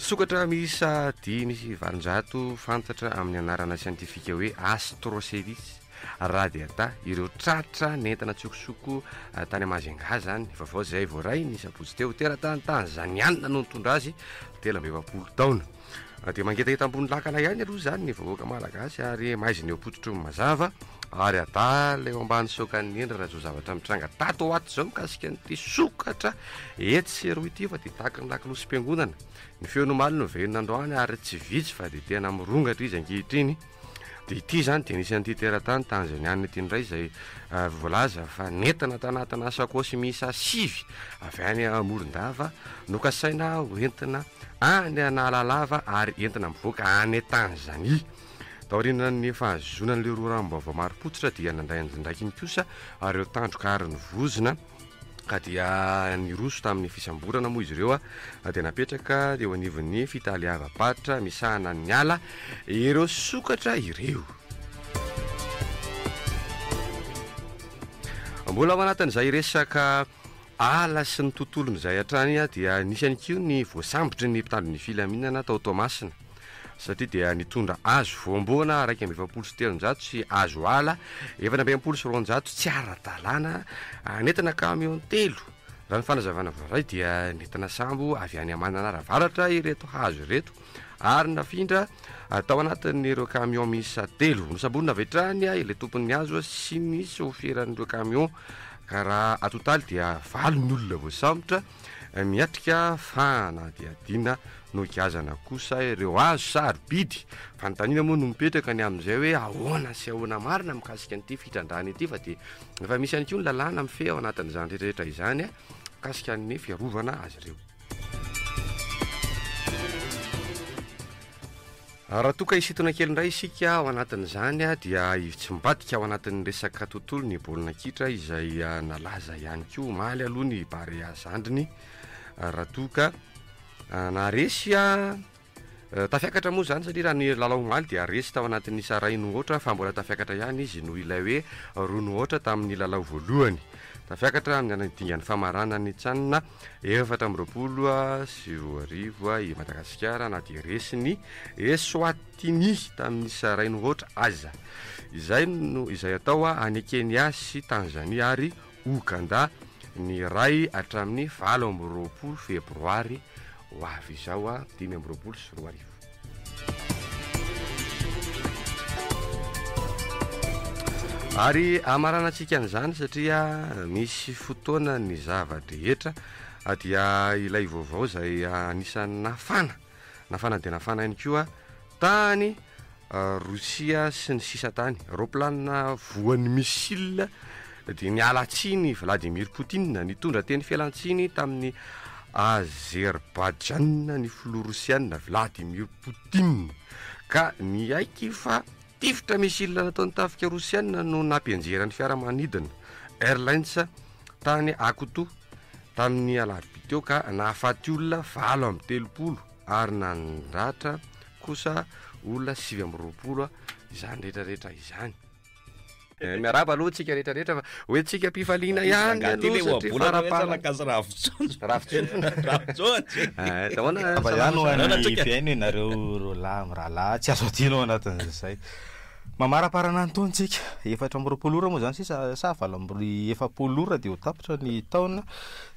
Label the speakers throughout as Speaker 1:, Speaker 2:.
Speaker 1: Sokatra miisa 805 fantatra amin'ny anarana siantifika hoe Astrochelys radiata ireo tratra nentina an-tsokosoko tany Majunga izany. Vaovao izay voaray ny sabotsy teo. Teratany Tanzaniana no nitondra azy, 43 taona. Dia mangetaheta ambony lakana ihany aloha izany ny vahoaka malagasy ary maizina eo am-pototry ny mazava ary adala eo ambany saokan'ny endriny raha izao zavatra mitranga tato ho ato izao mikasika an'ity sokatra etsy sy eroa ity fa dia tahaky ny lakolosim-piangonana. Ny feon'ny omaly no velona androany ary tsy vitsy fa dia tena mirongatra izy ankehitriny. Dia ity izany dia nisy an'ity teratany Tanzaniana ity indray izay voalaza fa nentina tanatina sakaosy miisa sivy avy any Morondava nokasaina ho entina any Analalava ary entina mivoaka any Tanzania. Taorian'ny fahazoana an'ilay loharanom-baovao marim-pototra dia nandray andraikiny kosa ireo tandroka ary ny vozona ka dia niroso tamin'ny fisamborana moa izy ireo dia napetraka eo anivon'ny fitaleavam-paritra misahana ny ala ireo sokatra ireo. Mbola ao anatin'izay resaka ala sy ny tontolony izay hatrany dia nisy ihany koa ny voasambotry ny mpitandro ny filaminana tao Toamasina. satria dia nitondra hazo voamboana 341 sy hazo ala 264 tsy ara-dalàna nentina camion telo. Raha ny fanazavana voaray dia nentina sambo avy any Mananara Avaratra ireto hazo ireto ary nafindra tao anatin'ireo camion miisa telo. Nosamborina avy hatrany ilay tompon'ny hazo sy ny soferan'ireo camion ka raha atotaly dia valo ny olona voasambotra. Miatrika fanadihadiana nogiazana kosa ireo hazo sarobidy. Fanontaniana moa no mipetraka ny amin'izay hoe ahoana sy ahoana marina mikasika an'ity fitrandrahana ity fa dia efa misy ihany koa ny lalàna mifehy ao anatin'izany rehetrarehetra izany mikasika ny fiarovana azy ireo. Raha toa ka hisintona kely indray isika ao anatin'izany dia hitsimbadika ao anatin'ny resaka tontolo ny baolina kitra izay nalaza ihany koa omaly aloha ny Barea zandriny raha toa ka naharesy tafiakatra moa izany satria raha ny lalao omaly dia resy tao anatin'ny isa iray no aotra fa mbola tafiakatra ihany izy noho ilay hoe roa no aotra tamin'ny lalao voalohany. Tafiakatra amin'ny dingan'ny famaranan'ny Can 2024 i Madagasikara na dia resin'i Eswatini tamin'ny isa iray no aotra aza. Izay no izay atao any Kenya sy Tanzania ary Ouganda ny iray hatramin'ny 28 febroary ho avy izao 2025. Ary hamaranantsika an'izany satria misy fotoana ny zava-drehetra dia ilay vaovao izay anisan'ny nafana, nafana dia nafana ihany koa tany Rosia sy ny sisa tany. Raoplanina voan'ny missile dia niala tsiny Vladimir Poutine, nitondra teny fialantsiny tamin'ny Azerbaïdjan ny filoha rosiana Vladimir Poutine ka niaiky fa tifitra missile nataon'ny tafika rosiana no nampianjera ny fiaramanidina Airlines tany Akoto tamin'ny alarobia teo ka nahafaty olona 38 ary nandratra kosa olona 29 izany rehetrarehetra izany. Eh, miarahaba aloha tsika rehetra rehetra fa hoe tsika am-pifaliana ihany aloha satria faraparany.
Speaker 2: Ravitsonjo.
Speaker 1: Eh, ahoana
Speaker 2: Fa ihany ho
Speaker 1: salama
Speaker 2: an'ny mpihaino ianareo roalahy mirahalahy tsy azo adino ao anatin'izay. Mamaraparana ny taona tsika. 24 ora moa izany sisa sa 48 ora dia ho tapitra ny taona.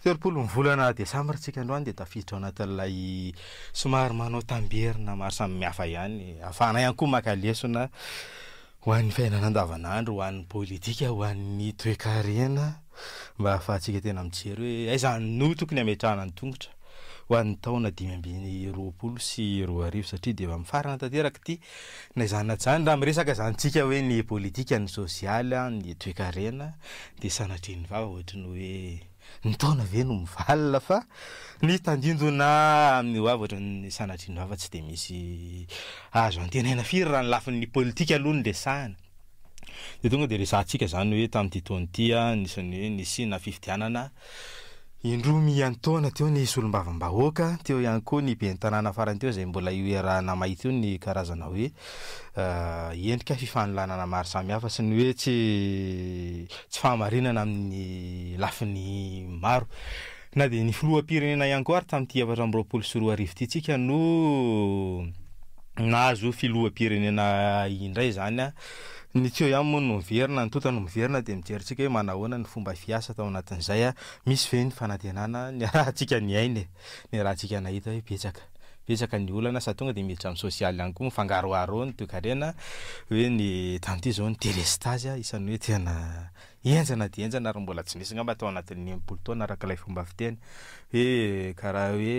Speaker 2: 30 ny volana desambra tsika androany dia tafiditra ao anatin'ilay somary manao tamberina maro samihafa ihany. Ahafahana ihany koa maka lesona Ho an'ny fiainana andavanandro, ho an'ny politika, ho an'ny toekarena, mba ahafahantsika tena mijery hoe aiza no tokony hametrahana ny tongotra ho an'ny taona 2025 satria dia efa mifarana tanteraka ity na izany na tsy izany. Raha miresaka izany tsika hoe ny politika, ny sosialy, ny toekarena dia sanatria ny vava ohatry ny hoe Ny taona ve no mivalona fa ny tandindona amin'ny ho avy ohatran'ny sanatria ny vava tsy dia misy azo antenaina firy raha ny lafiny politika aloha no resahina. Dia tonga dia resahantsika izany hoe tamin'ity taona ity anisan'ny hoe nisiana fifidianana indroa miantaona teo ny solombavambahoaka, teo ihany koa ny ben'ny tanàna farany teo izay mbola io iarahana mahita io ny karazana hoe endrika fifanolanana maro samihafa sy ny hoe tsy tsy fahamarinana amin'ny lafiny maro. Na dia ny filoham-pirenena ihany koa ary tamin'ity 2024 ity tsika no nahazo filoham-pirenena indray izany. Ny teo ihany moa no miverina, ny tonta no miverina dia mijery tsika hoe manahoana ny fomba fiasa tao anatin'izay. Misy ve ny fanantenana niarahantsika niaina e? Niarahantsika nahita hoe betsaka betsaka ny olana sady tonga dia miditra amin'ny sosialy ihany koa mifangaroharo eo ny toekarena hoe ny tamin'ity izao ny delestazy isan'ny hoe tena Henjana dia henjana ary mbola tsy nisy angamba tao anatin'ny 60 taona araka ilay fomba fiteny hoe karaha hoe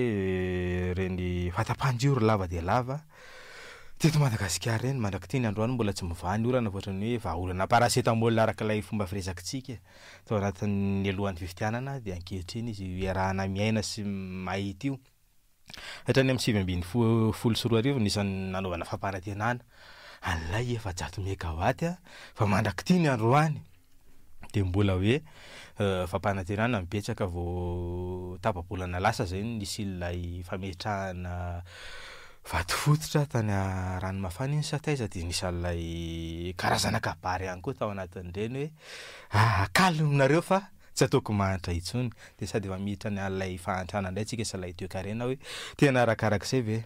Speaker 2: ireny fatapahan-jiro lava dia lava teto Madagasikara ireny. Mandrak'ity ny androany mbola tsy mivaha ny olana ankoatra ny hoe vahaolana paracetamol araka ilay fomba firesakitsika e. Tao anatin'ny nialohan'ny fifidianana dia ankehitriny izy io iarahana miaina sy mahita io. Hatrany amin'ny 2019 no isan'ny nanaovana fampanantenana an'ilay 400 megawatt fa mandrak'ity ny androany dia mbola hoe fampanantenana no betsaka vao tapa-bolana lasa izay no nisy ilay fametrahana vatofototra tany Ranomafana iny sa taiza dia nisy an'ilay karazana kabary ihany koa tao anatin'ireny hoe akalonareo fa tsy ataoko mahantra intsony dia sady efa miditra any an'ilay fahantrana indray tsika sy ilay toekarena hoe tena arakarak'izay ve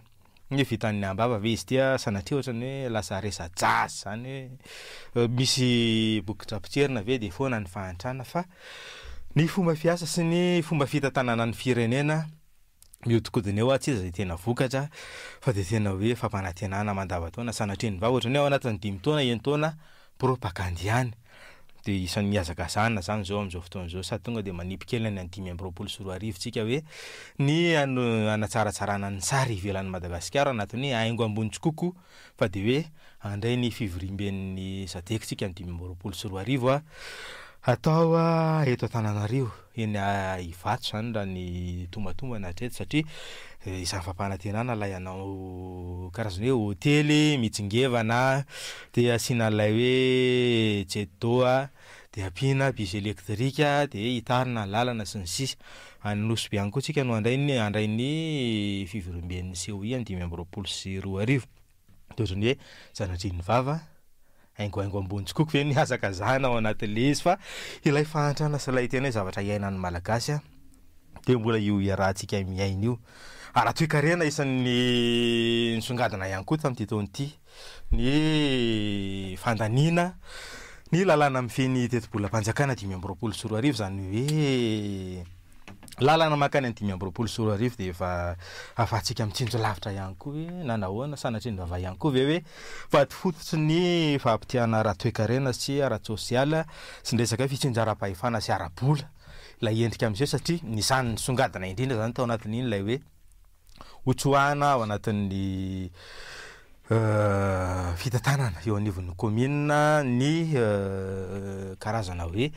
Speaker 2: ny vitan'ny ambava ve izy ity a sanatria ohatran'ny hoe lasa resa-jaza izany hoe misy bokotra potserina ve dia foana ny fahantrana fa ny fomba fiasa sy ny fomba fitantanana ny firenena mihodinkodina eo aho tsy iza izay tena vokatra fa dia tena hoe fampanantenana mandavantaona sanatria ny vava ohatran'ny hoe ao anatin'ny dimy taona enin-taona propagandy ihany dia isan'ny mihazakazahana izany izao amin'izao fotoana izao sady tonga dia manipy kely any amin'ny 2025 tsika hoe ny hanatsaratsarana ny sary ivelan'i Madagasikara anatin'ny hoe haingo ambony tsikoko fa dia hoe handray ny fivoriamben'ny Sadec tsika ny 2025 hatao eto Antananarivo, eny Ivato izany raha ny tombatombana hatreto satria izany fampanantenana ilay hanao karazana hoe hotely mitsingevana dia asiana an'ilay hoe jet d'eau dia ampiana bus électrique dia hitarina ny lalana sy ny sisa. Any Nosy Be any koa tsika no handray ny handray ny fivoriamben'ny COI amin'ny 2025. Dia ohatran'ny hoe sanatria ny vava, haingohaingo ambony tsikoko ve ny hazakazahana ao anatin'ilay izy fa ilay fahantrana sy ilay tena hoe zavatra iainan'ny Malagasy dia mbola io iarahantsika miaina io. Ara-toekarena isan'ny nisongadina ihany koa tamin'ity taona ity ny fandaniana ny lalàna mifehy ny tetibolam-panjakana 2025, izany hoe lalana mankany amin'ny 2025 dia efa ahafahantsika mitsinjo lavitra ihany koa hoe na nahoana, sanatria ny vava ihany koa ve hoe vady fototry ny fahapotehana ara-toekarena sy ara-tsosialy sy ny resaka hoe fitsinjaram-pahefana sy ara-bola ilay endrika miseho satria nisany nisongadina indrindra izany tao anatin'iny ilay hoe Hotsoahana ao anatin'ny fitantanana eo anivon'ny kaominina ny karazana hoe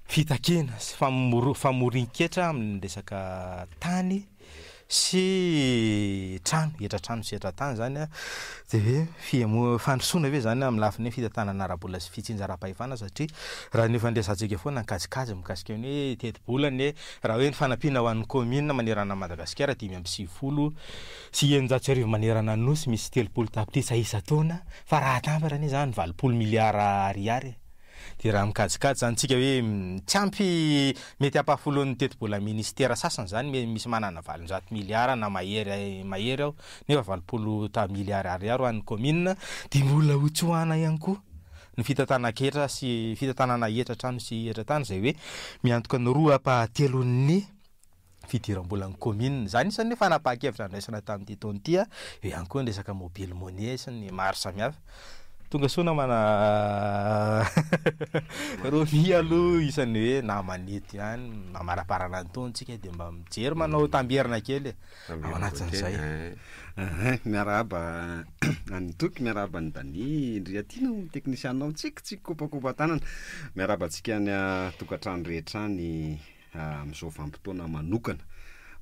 Speaker 2: fitakiana sy famorin-ketra amin'ny resaka tany sy trano, hetra-trano sy hetra-tany izany dia hoe fihemo- fandrosoana ve izany amin'ny lafiny hoe fitantanana ara-bola sy fitsinjaram-pahefana satria raha ny efa niresahantsika foana ny kajikajy mikasika ny hoe tetibola anie Raha hoe ny fanampiana ho an'ny kaominina manerana an'i Madagasikara, 1695 manerana ny Nosy, misy 30 tapitrisa isan-taona, fa raha atambatra anie izany 80 miliara ariary e! Dia raha mikajikajy izany tsika hoe tsy ampy mety ampahafolon'ny tetibola ministera sasany izany, misy manana 800 miliara na mahery mahery ao, nefa 80 ta miliara ariary ho an'ny kaominina, dia mbola ho tsoahana ihany koa. Ny fitantanan-ketra sy fitantanana hetra trano sy hetra tany izay hoe miantoka ny roa ampahatelon'ny fidiram-bolan'ny kaominina. Izany isan'ny hoe fanapahan-kevitra nandraisana tamin'ity taona ity. Eo ihany koa ny resaka mobile money sy ny maro samihafa. Tonga soa namana Romy aloha isan'ny hoe namana eto ihany, mamaraparana ny taona tsika dia mba mijery manao tamberina kely e. Ao anatin'izay.
Speaker 1: Miarahaba an'i Toky, miarahaba an'i Dany, Ndriatiana no teknisianao, tsikitsiky kopakopa-tanana. Miarahaba antsika any an-tokantrano rehetra any amin'izao vanim-potoana manokana.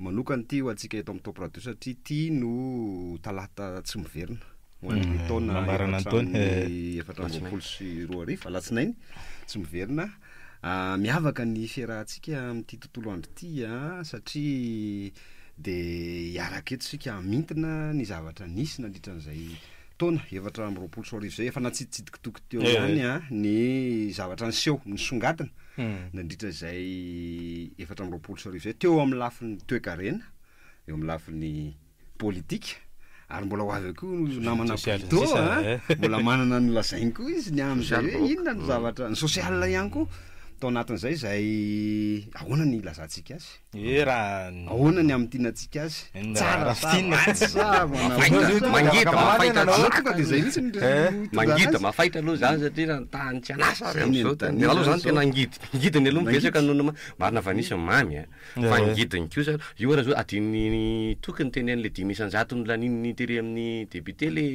Speaker 1: Manokana ity ho antsika eto amin'ny Top Radio satria ity no talata tsy miverina ho an'ny taona 2024, alatsinainy tsy miverina. Miavaka ny fiarahantsika amin'ity tontolo andro ity satria dia hiaraka eto isika hamintina ny zavatra nisy nandritra an'izay.
Speaker 3: Taona 2024 izay, efa natsiditsidiko toko teo ihany ny zavatra niseho, nisongadina nandritra izay 2024 izay teo amin'ny lafiny toekarena, eo amin'ny lafiny politika, ary mbola ho avy eo koa namana Brito a, mbola manana ny lazainy koa izy ny amin'izay hoe inona no zavatra, ny social ihany koa tao anatin'izay, izay ahoana ny ilazantsika azy?
Speaker 2: Hoe raha
Speaker 3: Ahoana ny hamintinantsika azy?
Speaker 2: Tsara
Speaker 3: sa ratsy sa
Speaker 1: manahoana? Mangidy mafaitra
Speaker 3: aloha. Tonga dia izay mihitsy no
Speaker 1: eh? Mangidy mafaitra aloha izany satria raha ny tany tsy an'asa ary amin'izao tany. Ny aloha izany tena ngidy. Ngidiny aloha betsaka noho ny marina fa nisy ny mamy a. Fa ngidiny kosa io ara zao adin'ny toky ny tenen'ilay 5% no lanian'ny tery amin'ny député le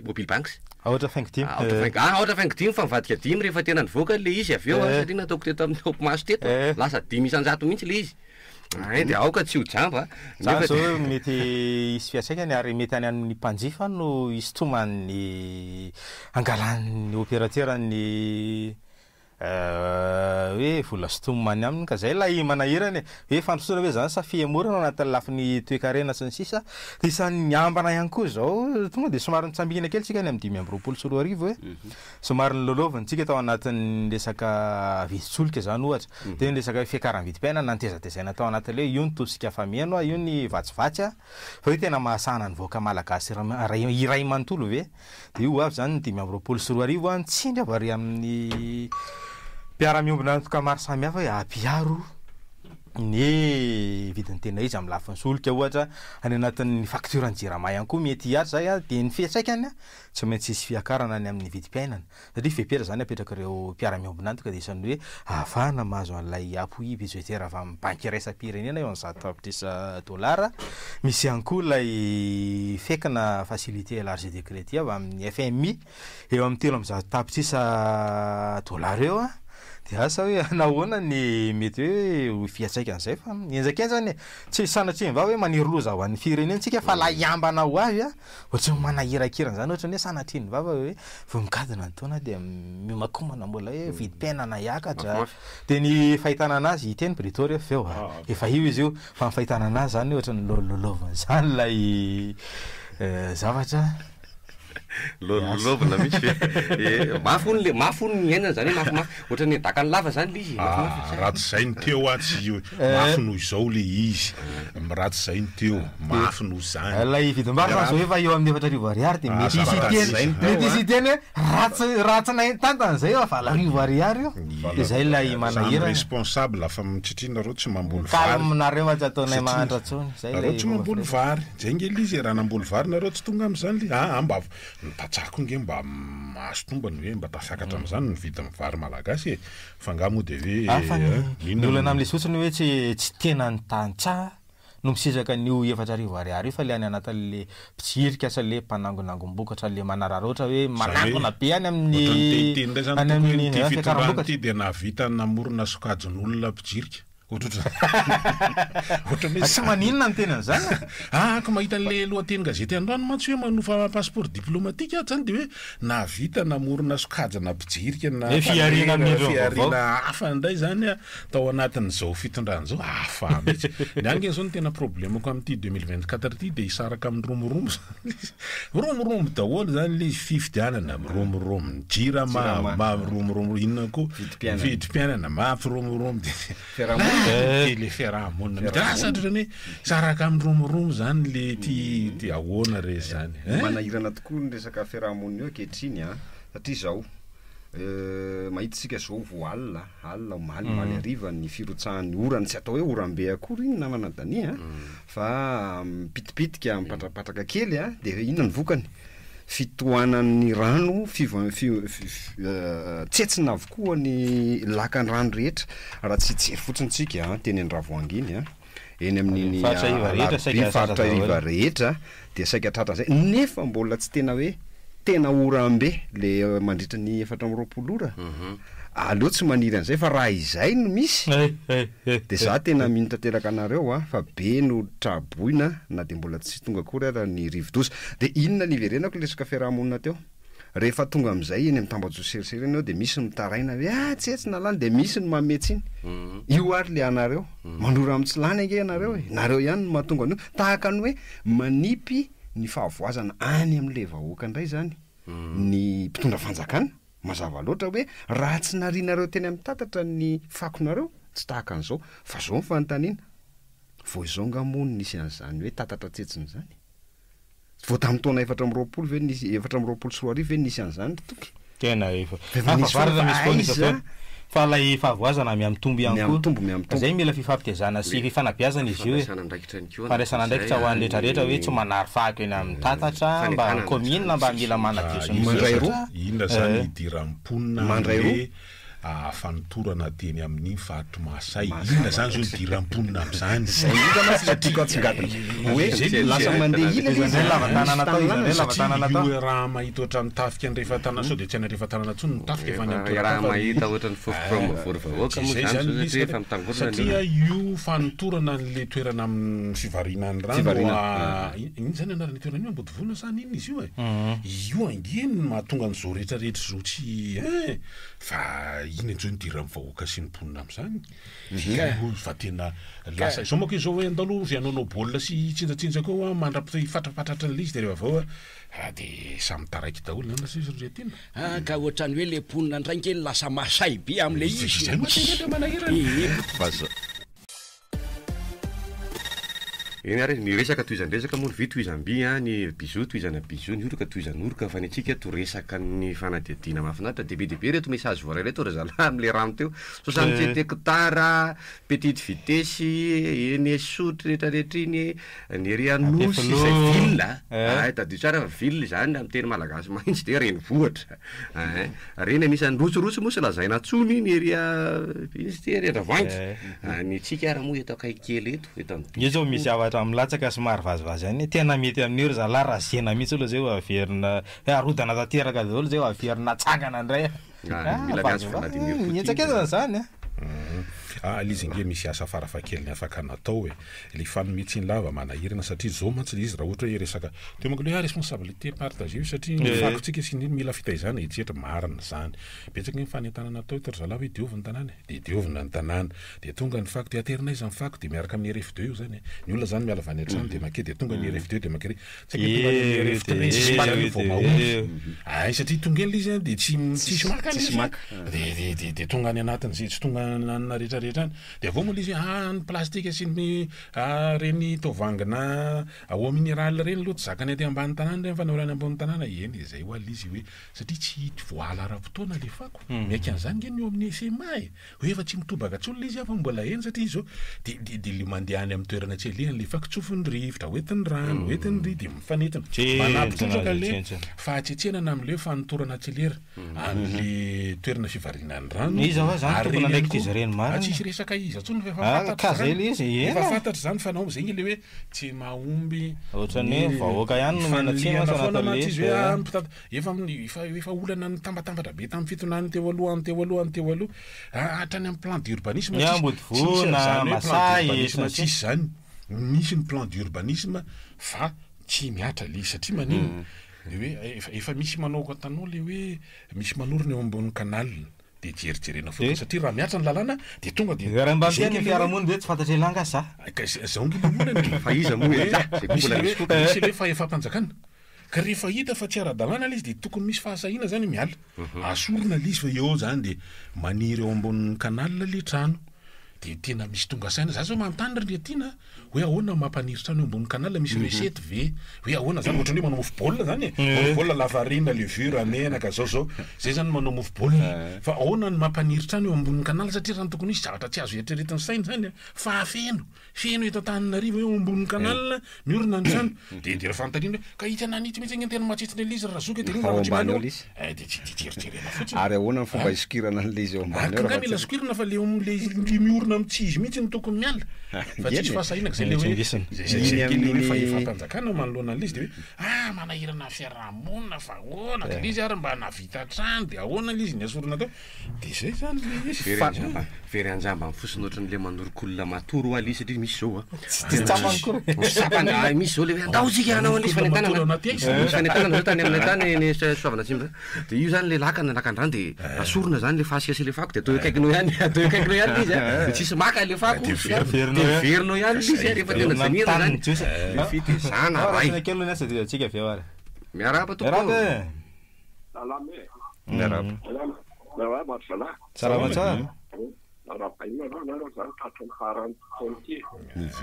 Speaker 1: mobile banks.
Speaker 2: Aotra faingo dimy.
Speaker 1: Aotra faingo, ah, aotra faingo dimy fa nivadika dimy rehefa tena nivoaka le izy avy eo, eh. satria nataoko teto amin'ny topimaso teto, eh. lasa 5% mihitsy le izy. Ay, dia aoka tsy ho jamba.
Speaker 2: Zany zao mety hisy fiantraikany ary mety any amin'ny mpanjifa no hisintoman'ny hangalan'ny opérateur ny Hoe vola sintomina any aminy ka zay ilay manahirana e! Hoe fandrosoana ve zany sa fihemorana ao anatin'ny lafiny toekarena sy ny sisa? Dia isan'ny miambana ihany koa izao, tonga dia somary nitsambikina kely tsika any amin'ny 2025 hoe somary nilalaovina tsika tao anatin'ny resaka vidin-tsolika izany ohatra, dia ny resaka fiakaran'ny vidim-piainana notezatezaina tao anatin'ilay hoe io ny tosika fameno a, io ny vatsivatsy a, fa hoe tena mahasahana ny vahoaka malagasy iray manontolo ve? Dia ho avy izany ny 2025 an, tsindry avy ary amin'ny mpiara-miombona antoka maro samihafa hoe hampiaro ny vidin'ny tena izy amin'ny lafiny solika ohatra, any anatin'ny facture ny jirama ihany koa mety hihatra izay an, dia ny fiantraikany tsy maintsy hisy fiakarana any amin'ny vidim-piainana satria fepetra izany apetrak'ireo mpiara-miombona antoka dia isan'ny hoe ahafahana mahazo an'ilay appui budgétaire avy amin'ny banky iraisam-pirenena eo amin'ny 100 tapitrisa dolara. Misy ihany koa ilay FEC na Facilité Élargie de Crédit avy amin'ny FMI eo amin'ny 300 tapitrisa dolara eo. Dia asa hoe nahoana ny mety hoe ho fiantraikan'izay fa mihenjankenjana e. Tsy sanatria ny vava hoe maniry loza ho an'ny firenentsika fa ilay ambana ho avy ohatran'ny manahirakirana izany ohatran'ny hoe sanatria ny vava hoe vao migadona ny taona dia miomakomana mbola hoe vidim-piainana hiakatra. Dia ny fahitana anazy hiteny Brito rehefa avy eo a! Efa io izy io, fa ny fahitana anazy zany ohatran'ny lôlôlôvina zany ilay zavatra.
Speaker 1: Lôlôlôvina mihitsy ve? Eh, mafy hono le, mafy hono ny iainana zany hoe mafimafy, ohatran'ny dakan'ny lava zany le izy e, mafimafy.
Speaker 4: Ah, raha tsy zay ny teo ah tsy mafy noho izao le izy, raha tsy zay ny teo, mafy noho izany.
Speaker 2: Ilay vidim-bary zany zao efa eo amin'ny 4000 ariary dia mety hisy hiteny, mety hisy hiteny hoe ratsy, ratsy nahitantana zay fa 8000 ariary io. Dia zay ilay manahirana.
Speaker 4: Samy responsable fa satria nareo tsy mamboly vary.
Speaker 2: Calme nareo fa tsy ataonay mahantra intsony. Zay
Speaker 4: Nareo
Speaker 2: ilay
Speaker 4: tsy
Speaker 2: fomba
Speaker 4: mamboly
Speaker 2: firesaka.
Speaker 4: vary. Zay nge le izy e, raha namboly vary nareo tsy tonga amizany le aa mba ny tantsaha koa nge mba mahazo tombony hoe mba tafiakatra amizany ny vidin'ny vary malagasy e, fa nga moa de hoe
Speaker 2: Ah fa ny ny
Speaker 4: inona
Speaker 2: olana
Speaker 4: no.
Speaker 2: amin'ilay fotsiny hoe tsy tsy tena ny tantsaha no misitraka an'io 4000 ariary io fa le any anatin'le mpitsirika sa le mpanangonangom-bokatra le manararaotra hoe
Speaker 4: Izany hoe
Speaker 2: manangona be any amin'ny
Speaker 4: ohatran'ny teniteny indray izany
Speaker 2: any
Speaker 4: tokony hoe
Speaker 2: amin'ny
Speaker 4: ity fitondrana
Speaker 2: fiakaram-bokatra.
Speaker 4: ity dia nahavita namorona sokajin'olona mpijirika. Ohatrohatran'ny ohatran'ny hoe
Speaker 2: Tsy maninona ny teny an'izany e!
Speaker 4: Ah, ka mahita an'ilay lohatenin-gazety androany mantsy hoe manofa passeport diplomatique aho izany dia hoe nahavita namorona sokajina mpijirika na
Speaker 2: Hoe fihariana
Speaker 4: mpanera,
Speaker 2: amin'ireo vaovao.
Speaker 4: fihariana hafa indray izany an. Tao anatin'izao fitondrana izao, hafa mihitsy. Ny ahy ange izao ny tena problemako amin'ity 2024 ity dia hisaraka amin'ny romoromo izany izy. Romoromo daholo izany ilay izy, fifidianana miromoromo, ny jirama miromoromo, inona koa,
Speaker 3: Vidim-piainana.
Speaker 4: vidim-piainana mampiromoromo, dia
Speaker 3: Fiarahamonina.
Speaker 4: dia ilay fiarahamonina mihitsy. Lasa ohatran'ny hoe hisaraka amin'ny romoromo izany ilay ity, ity ahoana re izany hein?
Speaker 3: Manahirana tokoa ny resaka fiarahamonina io ankehitriny an, satria izao, Mahita isika izao vao alina, alina omaly, omaly hariva ny firotsahan'ny orana, tsy atao hoe oram-be akory iny namana Dania a, fa mipitipitika, mipatrapatraka kely a, dia inona ny vokany? Fitohanan'ny rano, fiva- fi- fi- tsetsina avokoa ny lakan-drano rehetra, raha tsy hijery fotsiny tsika a, teny Andravoahangy iny a, eny amin'iny
Speaker 2: Faritra iva rehetra saika
Speaker 3: Alarobia,
Speaker 2: tratra
Speaker 3: faritra
Speaker 2: daholo.
Speaker 3: iva rehetra dia saika tratra izay, nefa mbola tsy tena hoe tena oram-be le mandritra ny 24 ora, aleo tsy maniry an'izay fa raha izay no misy dia za tena mino tanteraka anareo a, fa be no tra-boina na dia mbola tsy tonga akory ara ny rivo-doza. Dia inona ny iverenako le resaka fiaraha-monina teo? Rehefa tonga amin'izay eny amin'ny tambajotra-serasera eny eo dia misy mitaraina hoe ah tsy etsy na lany dia misy ny manome tsiny. Io ary le anareo. Manora amin'ny tsy lany ange ianareo e. Nareo ihany no mahatonga an'io. Tahaka ny hoe manipy ny fahavoazana any amin'ilay vahoaka indray izany ny mpitondra fanjakana, mazava loatra hoe raha tsy narianareo teny amin'ny tatatra ny fakonareo tsy tahaka an'izao, fa izao ny fanontaniana, vao izao nga moa no nisy an'izany hoe tatatra tsetsina izany? Vao tamin'ny taona 24 ve nisy, 2024 ve nisy an'izany ry Toky?
Speaker 2: Tena efa.
Speaker 3: Efa nisy foana
Speaker 2: Fahavaratra
Speaker 3: fa
Speaker 2: misy foana izy
Speaker 3: aiza?
Speaker 2: avy eo. Fa ilay fahavoazana mihamitombo ihany koa.
Speaker 3: Mihamitombo, mihamitombo.
Speaker 2: Zay mila fifampitaizana sy fifanabeazana izy io e.
Speaker 1: Fandraisana andraikitra ihany koa
Speaker 2: Fandraisana andraikitra ho an'ny rehetra rehetra hoe tsy manary fako eny amin'ny tatatra, mba
Speaker 1: Fanentanana
Speaker 2: kaominina mba mila manadio sy
Speaker 3: Mandray
Speaker 2: misoratra.
Speaker 3: roa.
Speaker 4: Inona zany idiran'ny mponina
Speaker 3: Mandray roa.
Speaker 4: amin'le fanotorana teny amin'ny faritry Masay? Inona zany zao idiran'ny mponina amin'izany?
Speaker 3: Zay indrindra mantsy ilay tiako hatsongadina. Hoe
Speaker 4: Zay
Speaker 3: lasa mandeha ila ilay izy.
Speaker 2: Izay lava tanana atao, izay indray lava tanana atao.
Speaker 4: Io raha mahita ohatran'ny tafika any rehefa tanana sao dia tsy any rehefa tanana intsony ny tafika fa any amin'ny
Speaker 1: Efa raha
Speaker 4: toerana hafa.
Speaker 1: mahita ohatran'ny fofo mavory vahoaka moa
Speaker 4: Zay
Speaker 1: zany
Speaker 4: zany
Speaker 1: sao
Speaker 4: izy
Speaker 1: satria efa mitangorona ny
Speaker 4: satria
Speaker 1: olona.
Speaker 4: io fanotorana an'le toerana amin'ny fivarinan'ny rano
Speaker 3: Fivarina.
Speaker 4: Inona zany anaran'io toerana io? Ambodivona sa n'inona izy io e? Io ange no mahatonga an'izao rehetra rehetra izao tsy hein! Fa iny an'izao no idiran'ny vahoaka sy ny mponina amin'izany. Io fa tena lasa izao manko izao hoe andao aloha izay hanaonao baolina sy hitsinjatsinjaka eo an, mandra-pifatrapatratra an'ilay izy dia rehefa avy eo an, dia samy taraiky daholo izany lasa izy ry Tiana.
Speaker 5: Ah, ka ohatran'ny hoe le mponina indray nge no lasa masay be amin'ilay izy.
Speaker 4: Izay mantsy ange ilay manahirana.
Speaker 5: Ee.
Speaker 3: Fa zao.
Speaker 1: Eny ary, ny resaka tohizan-dresaka moa ny vy tohizam-by an, ny bisou tohizana bisou, ny oroka tohizan'oroka, fa ny antsika eto resaka ny fanadihadiana mahafinaritra dia be dia be ireto message voaray ireto ry zalahy amin'ilay rano teo, 67 hectares, petite vitesse, eny Isotry rehetra rehetra iny, ny ery Anosy izay ville an, hay tadidio tsara fa ville izany amin'ny teny malagasy mahitsy dia renivohitra ein, ireny anisan'ny rotsirotsy moa tsy lazaina intsony ny ery inona izy ity ery Andravoahangy, ny antsika ary moa eto akaiky kely eto. Eto amin'ny
Speaker 2: Io zao misy zavatra milatsaka somary vazivazy ihany, tena mety amin'io ry zalahy raha zena mihitsy aloha zay ho averina, hoe arodana tanteraka daholo zay ho averina atsangana indray a.
Speaker 1: Ah, mila miantso Vladimir Poutine.
Speaker 2: Mihetsakezana zany a.
Speaker 4: Ah, ilay izy ange misy asa farafahakeliny afaka natao e. Ilay fanome tsiny lava manahirana satria izao mantsy ilay izy raha ohatra hoe resaka teo manko ilay hoe responsabilité partagée io satria ny fakontsika sy ny mila fitaizana etsetra marina izany. Betsaka ny fanentanana atao eto ry zalahy hoe diovy ny tanàna e. Dia diovina ny tanàna. Dia tonga ny fako, dia aterina aiza ny fako? Dia miaraka amin'ny RF2 io zany e. Ny olona zany miala avy any an-trano dia makeo, dia tonga ny RF2 dia makeo. Saika tonga any amin'ny RF3 tsisy maka aloha vao mahomby. Ay, satria tonga eny ilay izy an, dia tsy tsisy maka ilay izy an. Dia dia dia dia tonga any anatin'izay tsy tonga anona rehetra rehetra any. Dia avy eo moa ilay izy hoe ah ny plastika sy ny ireny taovangina eau minérale ireny aloha tsy zakany aty ambany tanàna ireny fa ny any ambony tanàna. Eny e, izay ho'a ilay izy hoe Satria tsy voahala ara-potoana le fako. Miaiky an'izany nge ny eo amin'ny SMA e! Hoe efa tsy mitobaka intsony le izy fa mbola eny satria izy zao de de de le mandeha any amin'ny toerana tsy alehany le fako tsofin'ny rivotra, hoentin'ny rano, hoentin'ny ry de mifanentana. Manampy trotraka le fahatsetsenana amin'le fanotorana tsy lera an'le toerana fivarinan'ny rano.
Speaker 2: Iza hoa zany
Speaker 4: Ary ireny ihany
Speaker 2: tompon'andraikitra izy
Speaker 4: koa,
Speaker 2: ireny marina?
Speaker 4: tsisy resaka iza intsony fa efa
Speaker 2: Ah,
Speaker 4: fantatra
Speaker 2: ka zay
Speaker 4: izany.
Speaker 2: le izy, eny
Speaker 4: Efa
Speaker 2: e.
Speaker 4: fantatra izany fa nao zay nge le hoe tsy mahomby
Speaker 2: Ohatran'ny hoe
Speaker 4: ny
Speaker 2: vahoaka ihany no omena tsiny
Speaker 4: fanilihana
Speaker 2: mantsy
Speaker 4: foana
Speaker 2: anatin'ilay
Speaker 4: mantsy
Speaker 2: izy
Speaker 4: izy hoe
Speaker 2: e.
Speaker 4: ah, mpitata- efa amin'ny- efa efa olana nitambatambatra be tamin'ny fitondrany teo aloha any teo aloha any teo aloha. Ah, hatrany amin'ny plan d'urbanisme
Speaker 2: Ny
Speaker 4: tsisy-
Speaker 2: Ambodivona,
Speaker 4: tsisy an'izany hoe plan
Speaker 2: Masay,
Speaker 4: d'urbanisme
Speaker 2: sy ny sisa.
Speaker 4: tsisy izany. Misy ny plan d'urbanisme fa tsy mihatra ilay izy satria maninona? Le hoe efa efa misy manao tanao le hoe misy manorina eo ambony canal. Dia jerijerena fotsiny satria raha mihatra ny lalàna dia tonga dia
Speaker 2: Raha mba
Speaker 4: izay
Speaker 2: miteny ny
Speaker 4: nge le hoe
Speaker 2: fiarahamonina dia tsy fantatry elah nga za.
Speaker 4: Ka izao nge le olana e.
Speaker 1: Fa iza moa
Speaker 4: Hoe
Speaker 1: elah? Zay koa
Speaker 4: misy
Speaker 1: mbola
Speaker 4: le
Speaker 1: misy
Speaker 4: hoe
Speaker 1: koa.
Speaker 4: misy le hoe fahefam-panjakana. Ka rehefa hita fa tsy ara-dalàna ilay izy dia tokony misy fahasahiana zany miala. Asorina ilay izy fa eo zany dia maniry eo ambonin'ny canal ilay trano. Dia tena misy tonga saina. Za zao manontany ry Ndriatiana a, hoe ahoana no mampaniry trano eo ambony canal, misy recette ve? Hoe ahoana zany, ohatran'ny hoe manao mofo baolina zany e, mofo baolina lafarina, levure, menaka, zao zao, zay zany manao mofo baolina. Fa ahoana no mampaniry trano eo ambony canal satria raha ny tokony ho izy zavatra tsy azo eritreretin'ny saina zany a, fa feno. Feno eto Antananarivo eo ambony canal miorina ny trano. Dia dia fanontaniana hoe ka itsy anany itsy mihitsy ange ny tena mahatsitsy an'ilay izy ry razoky e, dia
Speaker 3: Ao
Speaker 4: inona zavatra
Speaker 3: ambany ao
Speaker 4: manao?
Speaker 3: ilay izy.
Speaker 4: Eh, dia tsy dia jerijerena fotsiny.
Speaker 3: Ary ahoana ny fomba hisokirana an'ilay izy eo ambany
Speaker 4: Ary
Speaker 3: ao
Speaker 4: ka
Speaker 3: raha
Speaker 4: mila
Speaker 3: tsy
Speaker 4: sokirana fa le le le miorina amin'ny tsy izy mihitsy no tokony miala. Fa tsisy
Speaker 3: Eny e.
Speaker 4: fahasahiana ka zay le hoe
Speaker 2: Tsingissina.
Speaker 4: zay zay zay
Speaker 3: Iny
Speaker 4: le hoe
Speaker 3: amin'ny
Speaker 4: fahefam-panjakana manoloana an'ilay izy dia hoe ah. Ah, manahirana ny fiarahamonina fa ahoana ka le izy ary mba nahavita trano de ahoana le izy nesorina teo. De zay zany le izy.
Speaker 1: Very anjamba, very anjamba ny fosiny ohatran'le manorok'olona matory hoa le izy satria misy zao a.
Speaker 2: Tsy tsapany koa.
Speaker 1: Tsy tsapany, ah, misy zao le hoe andao tsika hanao an'ilay fanentanana. Misy fanentanana zao tany aminay tany ny Soavina Atsimo zany. De io zany le lakana, lakan-drano de asorina zany le fasika sy le fako de atao eo akaikinao ihany, atao eo akaikinao ihany le izy a. De tsisy maka le fako,
Speaker 4: De
Speaker 1: de verinao ihany le izy a rehefa tena dinihana zany. Le fitezana ray.
Speaker 2: Raisina kely aloha ny asa dia antsika avy eo ary.
Speaker 1: Miarahaba tompoko.
Speaker 2: Miarahaba e.
Speaker 6: Salama e.
Speaker 3: Miarahaba.
Speaker 6: Salama. Miarahaba ry zalahy.
Speaker 2: Salama tsara.
Speaker 6: Arahabaina aloha nareo zany tratry ny faran'ny taona ity e.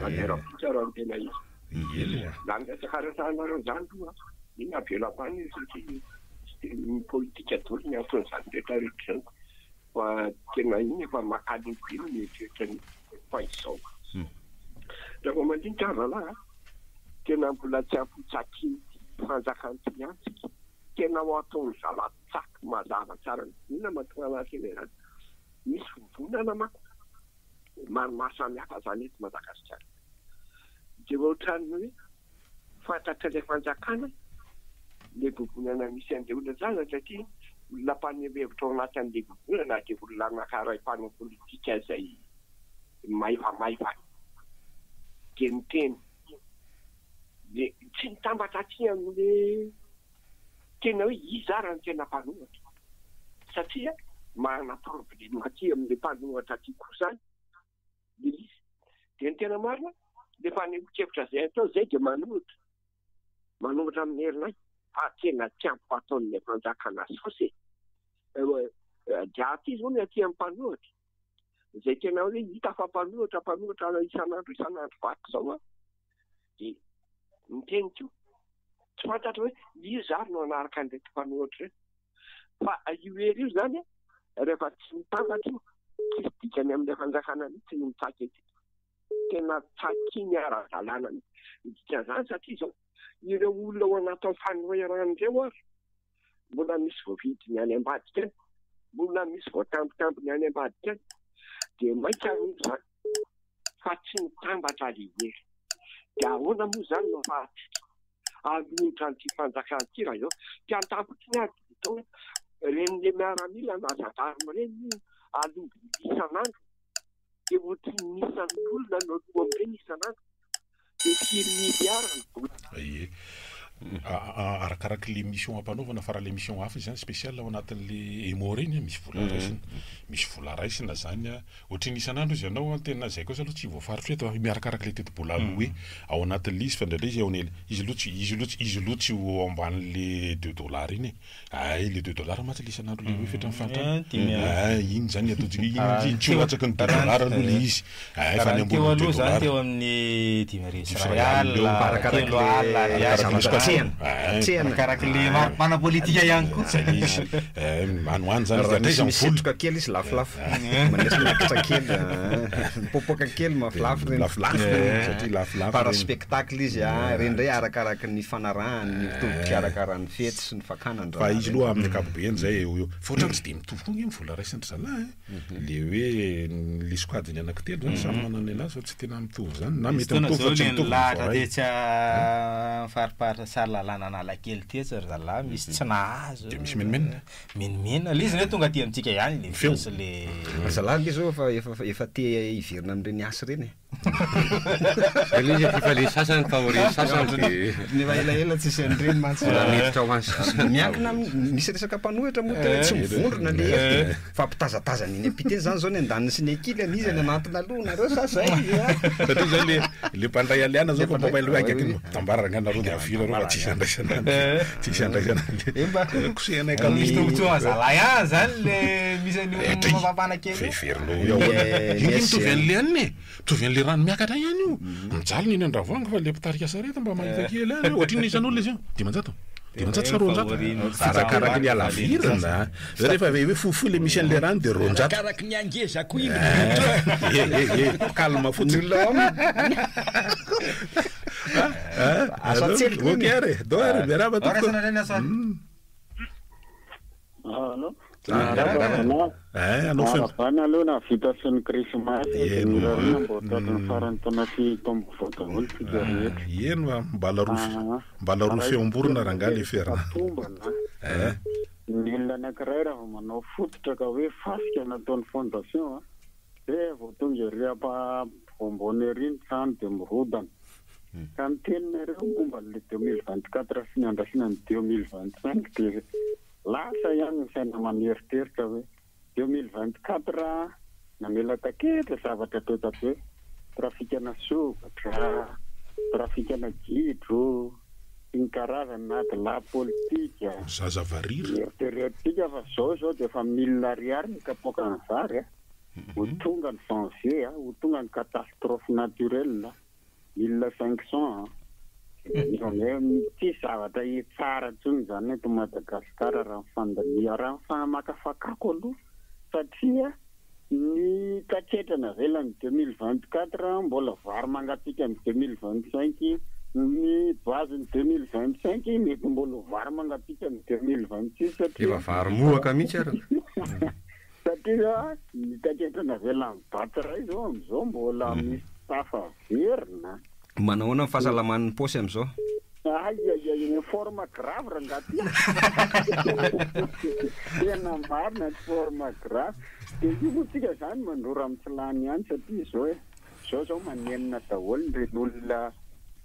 Speaker 6: Nanera-boky raha ny tena izy. Na ny resaka resahanareo zany aloha, iny avela ambany iny satria tsy dia ny politika daholo ny anton'izany rehetra rehetra izany. Fa tena iny efa makaleo be ny mieritreritra an'io fa izao. Raha vao mandinika aho zalahy a, tena mbola tsy ampy ho tsakin'ity fanjakana ity ihany tsika. Tena ho ataon'ny zalahy tsaky mazava tsara mihitsy. Inona mahatonga an'ahy tena izany? Misy vovonana manko maromaro samihafa zany eto Madagasikara. Dia ohatran'ny hoe fantatr'ilay fanjakana ilay vovonana misy an'ilay olona zany satria olona mpaneho hevitra ao anatin'ilay vovonana dia olona anankiray mpanao politika izay maivamaivana dia miteny. Dia tsy mitambatra aty amin'ilay tena hoe iza ary no tena mpanohitra satria manana problème aty amin'ilay mpanohitra aty koa zany le izy. Dia ny tena marina le fanehoan-kevitra izay atao izay dia manohitra, manohitra amin'ny herinay fa tena tsy ampy ataon'ilay fanjakana saosy e. Dia aty izao ny aty amin'ny mpanohitra izay tena hoe hita fa mpanohitra, mpanohitra isan'andro isan'andro vaky izao an, dia miteny koa. Tsy fantatra hoe iza ary no hanaraka an'ireto mpanohitra ireto. Fa io hery io izany rehefa tsy mitambatra io, tsisy dikany amin'ilay fanjakana mihitsy ny mitsaky antsika. Tena tsakiny ara-dalàna mihitsy. Ny dikan'izany satria izao, ireo olona ao anatin'ny fanoherana ireo ary mbola misy voavidiny any ambadika any, mbola misy voatambitambiny any ambadika any. Dia mainka aloha izany fa tsy mitambatra ilay hery. Dia ahoana moa izany no ahafahantsika hanohitra an'ity fanjakana ity raha izao? Tsy an-tampony ary dia atao hoe ireny le miaramila na gendarme ireny aloha isan'andro dia ohatran'ny isan'ny olona no aloha amin'ireny isan'andro dia firy milliards ny vola.
Speaker 4: Ie. Arakarak'le mission ampanaovana fa raha le mission hafa izy zany spécial ao anatin'le EMO reny misy vola raisina. Misy vola raisina zany a. Ohatrin'ny isan'andro izy ianao an, tena zay kosa aloha tsy voafaritra eto a, miarakarak'le tetibola aloha ao anatin'le izy fa indraindray izy ao an'ela, izy aloha tsy, izy aloha tsy, izy aloha tsy ho ao ambanin'le deux dollars iny e. Ay, le deux dollars mantsy le isan'andro le hoe fetran'ny fahantrana. Ay, iny zany ataontsika hoe iny, iny tsy ho latsaky ny deux dollars aloha le izy. Ay, fa ny
Speaker 2: Raha teo
Speaker 4: ambonin'ny deux
Speaker 2: aloha zany
Speaker 4: dollars.
Speaker 2: teo amin'ny dimy arivo sy
Speaker 4: Dimy sy
Speaker 2: iray
Speaker 4: iray alina
Speaker 2: alina,
Speaker 4: eo.
Speaker 3: Arakarak'le
Speaker 2: telo alina ariary.
Speaker 4: Arakarak'le
Speaker 3: zavatra atrehana.
Speaker 4: Ay.
Speaker 3: Atrehana.
Speaker 2: Arakarak'le mari-pana politika ihany koa.
Speaker 4: Zay le izy. Eh, any ho any zany izy,
Speaker 3: Raha
Speaker 4: hatraiza
Speaker 3: misy
Speaker 4: ny
Speaker 3: misy
Speaker 4: vola.
Speaker 3: setroka kely izy lafolafo. Manesy miakatra kely, ah, mipopoka kely mafilafy reny.
Speaker 4: Lafolafo reny, satria lafolafo
Speaker 3: Par
Speaker 4: reny.
Speaker 3: spectacle izy, ah, reny indray arakaraky ny fanarahany, ny fitombom-pikarakaran'ny fety sy ny fakana ny
Speaker 4: Fa
Speaker 3: raharaha
Speaker 4: izy
Speaker 3: reny.
Speaker 4: aloha amin'ny ankapobeny zay eo eo. Fa ohatran'ny tsy dia mitovy koa ange ny vola raisin-dry zalahy e. Le hoe le sokajiny anankitelo zany samy manana ny anazy fa tsy tena mitovy zany na
Speaker 2: Misy
Speaker 4: mety
Speaker 2: fotoana
Speaker 4: mitovy
Speaker 2: zao
Speaker 4: fa tsy
Speaker 2: le
Speaker 4: mitovy ny
Speaker 2: nilahatra
Speaker 4: voaray.
Speaker 2: tetsy amin'ny fariparitra Tsaralalàna Analakely tetsy ry zalahy, misy tsy nahazo.
Speaker 4: Dia misy menomenona.
Speaker 2: Menomenona. Le izy anie tonga aty amintsika ihany le
Speaker 4: Feo.
Speaker 2: feo sy le
Speaker 3: Ry zalahy ange zao efa efa efa te hiverina amin'ireny asa ireny e.
Speaker 1: Ilay izy efa le sasany fa aorian'ny sasany dia
Speaker 3: Nefa elaela tsisy an'ireny mantsy.
Speaker 1: Mbola miditra ho an'ny sasany.
Speaker 3: Miankina amin'ny, misy resaka mpanohitra moa tena tsy mivondrona le hery dia fampitazatazana eny am-pita eny zany zao ny andaniny sy ny ankilany, iza ny anantona aloha nareo sa zay a?
Speaker 4: Satria zay le le mpandray aliana zao fa mba mailo hoe akaiky ny tambara angaha nareo dia avia nareo fa tsisy andraisana an'le tsisy andraisana an'le kosehana
Speaker 2: Misy
Speaker 4: akaiky.
Speaker 2: tombotsoa zalahy ihany zany le misy an'io
Speaker 4: Eh, dray.
Speaker 2: mampana kely io.
Speaker 4: Veverinao hoe ahoana.
Speaker 3: Ny
Speaker 4: Iny mitovy
Speaker 3: SCM.
Speaker 4: an'le anona e. Mitovy an'le rano miakatra ihany io. Mijaly ny eny Andravoahangy fa le mpitarika sarety mba mahita kely ihany. Ohatrinona isan'olona izy io? 500? 500 sa 200? Arakaraky ny halavirana. Zay rehefa hoe fohifohy le misy an'le rano dia 200.
Speaker 5: Arakaraky ny angeza koa iny.
Speaker 4: Eh, eh, eh, calme fotsiny.
Speaker 3: Ny olona ao aminy. Asa tselika
Speaker 4: Ok
Speaker 3: iny.
Speaker 4: ary, dao ary, miarahaba
Speaker 2: Ao
Speaker 4: tompoko.
Speaker 2: raisina indray ny asa.
Speaker 6: Allo?
Speaker 7: Miarahaba anao.
Speaker 4: Eh, anao feo.
Speaker 7: Arahabana aloha nahavita sy ny krismasy dia
Speaker 4: Eny oa.
Speaker 7: mirariana mba ho tratry ny faran'ny taona sy taom-baovao daholo isika rehetra.
Speaker 4: Eny oa, mbala roa
Speaker 7: Ah,
Speaker 4: mbala roa
Speaker 7: raha
Speaker 4: feom-borona rangahy le
Speaker 7: tena
Speaker 4: Fernand.
Speaker 7: tombana
Speaker 4: Eh.
Speaker 7: ny olona anankiray raha vao manao fototra ka hoe fasika nataony fondation a, dia vao tonga ery ampa-ampovoambony ery ny trano dia mirodana. Ka ny teninareo momba an'ilay 2024 sy ny andrasana ny 2025 dia lasa ihany ny saina maneritreritra hoe 2024 namela taketra zavatra betsaka hoe trafikana sokatra, trafikana gidro, sy ny karazany na adilahy politika.
Speaker 4: Zaza varira.
Speaker 7: Eritreretintsika fa zao zao dia efa mille ariary ny kapoakan'ny vary a. Ho tonga ny janvier a, ho tonga ny catastrophe naturelle a, 1500 a. Tsy zavatra tsara intsony izany eto Madagasikara raha ny fandiniha, raha ny famakafakako aloha satria ny taketra navelan'ny 2024 mbola vary mangatsiaka ny 2025, ny base ny 2025 mety mbola ho vary mangatsiaka ny 2026 satria
Speaker 1: Efa vary mohaka mihitsy ary.
Speaker 7: satria ny taketra navelan'ny daty iray izao amin'izao mbola misy tafaverina.
Speaker 3: Manao ahoana ny fahasalaman'ny paosy amin'izao?
Speaker 7: Ay ay ay, en forme grave rangahy ty. Tena marina ny forme grave. Dia io moa tsika izany mandrora amin'ny tsy lany ihany satria izao e, izao izao manenina daholo ireny olona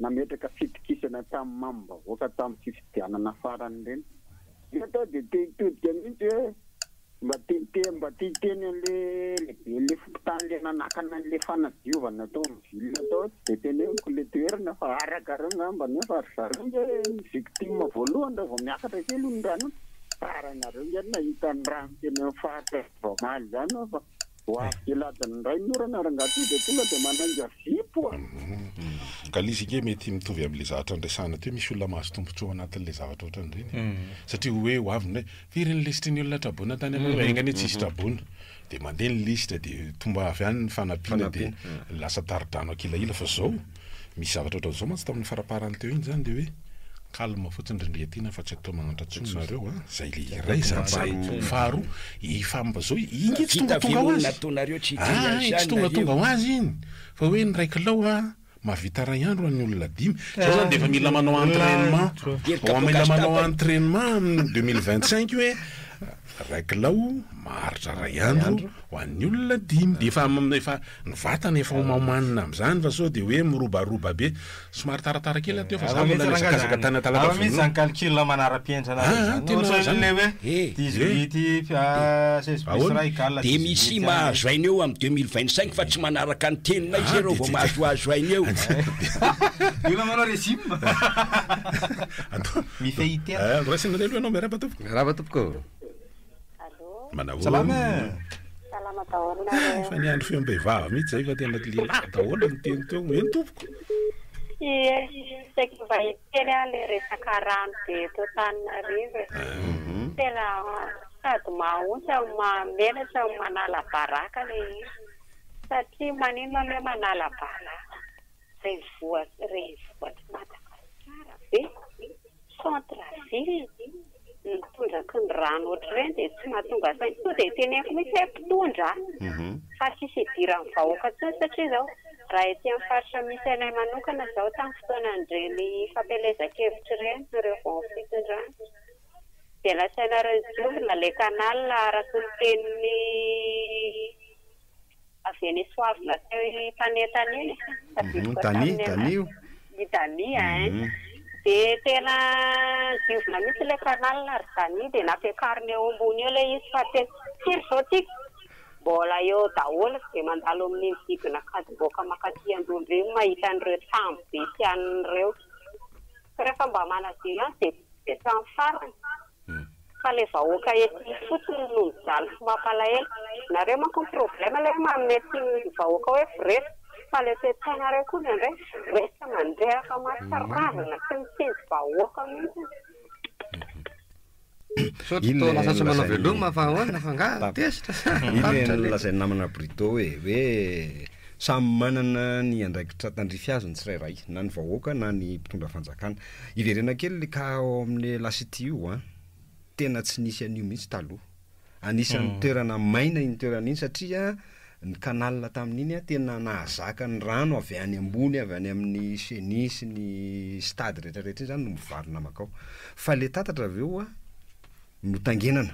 Speaker 7: nametraka fitokisana tamin'ny mamim-bahoaka tamin'ny fifidianana farany ireny. Io atao dia te hitodika mihitsy hoe Mba te te mba te hiteny an'le lehiben'le fokontany le nanakana an'le fanadiovana tao amin'ny ville tao aho, tsy de teneniko le toerana fa arakareo ngamba nefa ry zareo nge ny victime voalohany raha vao miakatra kely io ny rano io, tsara nareo nge nahita ny rano teny amin'ny faritra omaly zany aho fa ho avy kely adiny iray ny orana rangahy ty de tonga de manainga zipo a!
Speaker 4: Ka le izy ange mety mitovy amin'le zavatra niresahana teo, misy olona mahazo tombontsoa ao anatin'le zavatra ohatran'ireny e. Satria hoe ho avy ny hoe Firy ny lisitry ny olona traboina tany aminareo? Enga anie tsisy traboina. Dia mandeha ny lisitra dia tonga avy any ny fanampiana dia lasa tari-drano ankilahila fa zao misy zavatra ohatran'izao mantsy tamin'ny faraparany teo iny zany dia hoe calme fotsiny ry Ndriatiana fa tsy atao mahantra intsony nareo a! Zay le iray zany zay. Faharoa, efa mba zao iny nge tsy
Speaker 5: Vita ve
Speaker 4: tongatonga ho
Speaker 5: moa ny
Speaker 4: azy.
Speaker 5: nataonareo tsy hiteny
Speaker 4: Ay,
Speaker 5: an'izany
Speaker 4: tsy tongatonga
Speaker 5: nareo?
Speaker 4: ho azy iny fa hoe ny iray kilao a! Mahavita iray andro an'ny olona dimy. Zao zany dia efa mila manao entrainement. Vao mila manao entrainement amin'ny 2025 hoe iray kilao maharitra iray andro ho an'ny olona dimy. Dia efa efa ny vatana efa omaomanina amin'izany fa sao dia hoe mirobaroba be. Somary taratara kely aho teo fa za mbola nihazakazaka tany Antalata
Speaker 2: Hafa mihitsy
Speaker 4: voalohany.
Speaker 2: zany calcul manara-pihenjana
Speaker 4: Ah,
Speaker 2: zany.
Speaker 4: tena
Speaker 2: Ohatran'ny
Speaker 4: zany.
Speaker 2: le hoe
Speaker 5: Eh.
Speaker 2: 18 ah, 16 plus
Speaker 4: Ahoana?
Speaker 2: 3 égale
Speaker 5: Dia misy
Speaker 2: 18
Speaker 5: mahazo aina eo amin'ny 2025 fa tsy manaraka ny teninay
Speaker 4: Ah,
Speaker 5: zareo
Speaker 4: dia
Speaker 5: vao
Speaker 4: tsy-
Speaker 5: mahazoazo aina eo.
Speaker 2: Io manao régime.
Speaker 4: Andao-
Speaker 2: Mifehy tena.
Speaker 4: Eh, raisina indray aloha ianao miarahaba tompoko.
Speaker 1: Miarahaba tompoko.
Speaker 8: Allô,
Speaker 4: Manao
Speaker 2: Salama.
Speaker 8: salama daholo nareo.
Speaker 4: Efa niandry feom-behivavy mihitsy zay fa tena lehilahy daholo ny teny teo. Eny tompoko.
Speaker 8: Ie, saika mba hiteny aho le resaka rano be eto Antananarivo e. Tena sady mahaontsa no mahamenatra no manala baraka le izy. Satria maninona ny hoe manala baraka? Renivohitra renivohitr'i Madagasikara ve? Centre ville mitondraky ny rano ohatr'ireny dia tsy mahatonga saina. Tonga dia teneniko mihitsy hoe mpitondra fa tsisy idiran'ny vahoaka intsony satria izao raha ety amin'ny faritra misy anay manokana izao tamin'ny fotoanan'ireny fampielezan-kevitra ireny ireo vao amin'ny fitondrana dia nasainareo nidiovina ilay canal araka ny tenin'ny avy eny Soavina teo mpanentana iny tadidiko
Speaker 3: Dani,
Speaker 8: hatramin'ny
Speaker 3: Dani io.
Speaker 8: I Dani hein. Dia tena diovina mihitsy ilay canal ry Dani dia nampiakarina eo ambony eo ilay izy fa tena firy izao tsika mbola eo daholo dia mandalo amin'iny didina Ankadimboaka mankaty Andondro iny mahita an'ireo tambo be sy an'ireo. Fa rehefa mba manadio ihany dia dia hatramin'ny farany. Fa ilay vahoaka ety fotsiny no mijaly sy mampalahelo. Nareo manko ny problème ilay hoe manome tsiny ny vahoaka hoe voretra. Fa ilay toe-tsainareo koa indraindray voretra mandreraka mahatsiravina tsy mitsinjo vahoaka mihitsy.
Speaker 1: Sao
Speaker 3: Iny
Speaker 1: toa
Speaker 3: le
Speaker 1: lasa tsy manao
Speaker 3: nolazain'ny-
Speaker 1: veloma fa ahoana fa angaha tezitra sa
Speaker 3: Iny
Speaker 1: tapitra
Speaker 3: le
Speaker 1: le-
Speaker 3: nolazain'ny namana Brito hoe hoe samy manana ny andraikitra tandrify azy ny tsirairay na ny vahoaka na ny mpitondra fanjakana. Iverena kely le cas ao amin'ny La City io an, tena tsy nisy an'io mihitsy taloha. Anisan'ny toerana maina iny toerana iny satria ny canal tamin'iny tena nahazaka ny rano avy any ambony avy any amin'ny ceni sy ny stade rehetra rehetra iny zany no mivarina makao. Fa le tatatra avy eo notangenana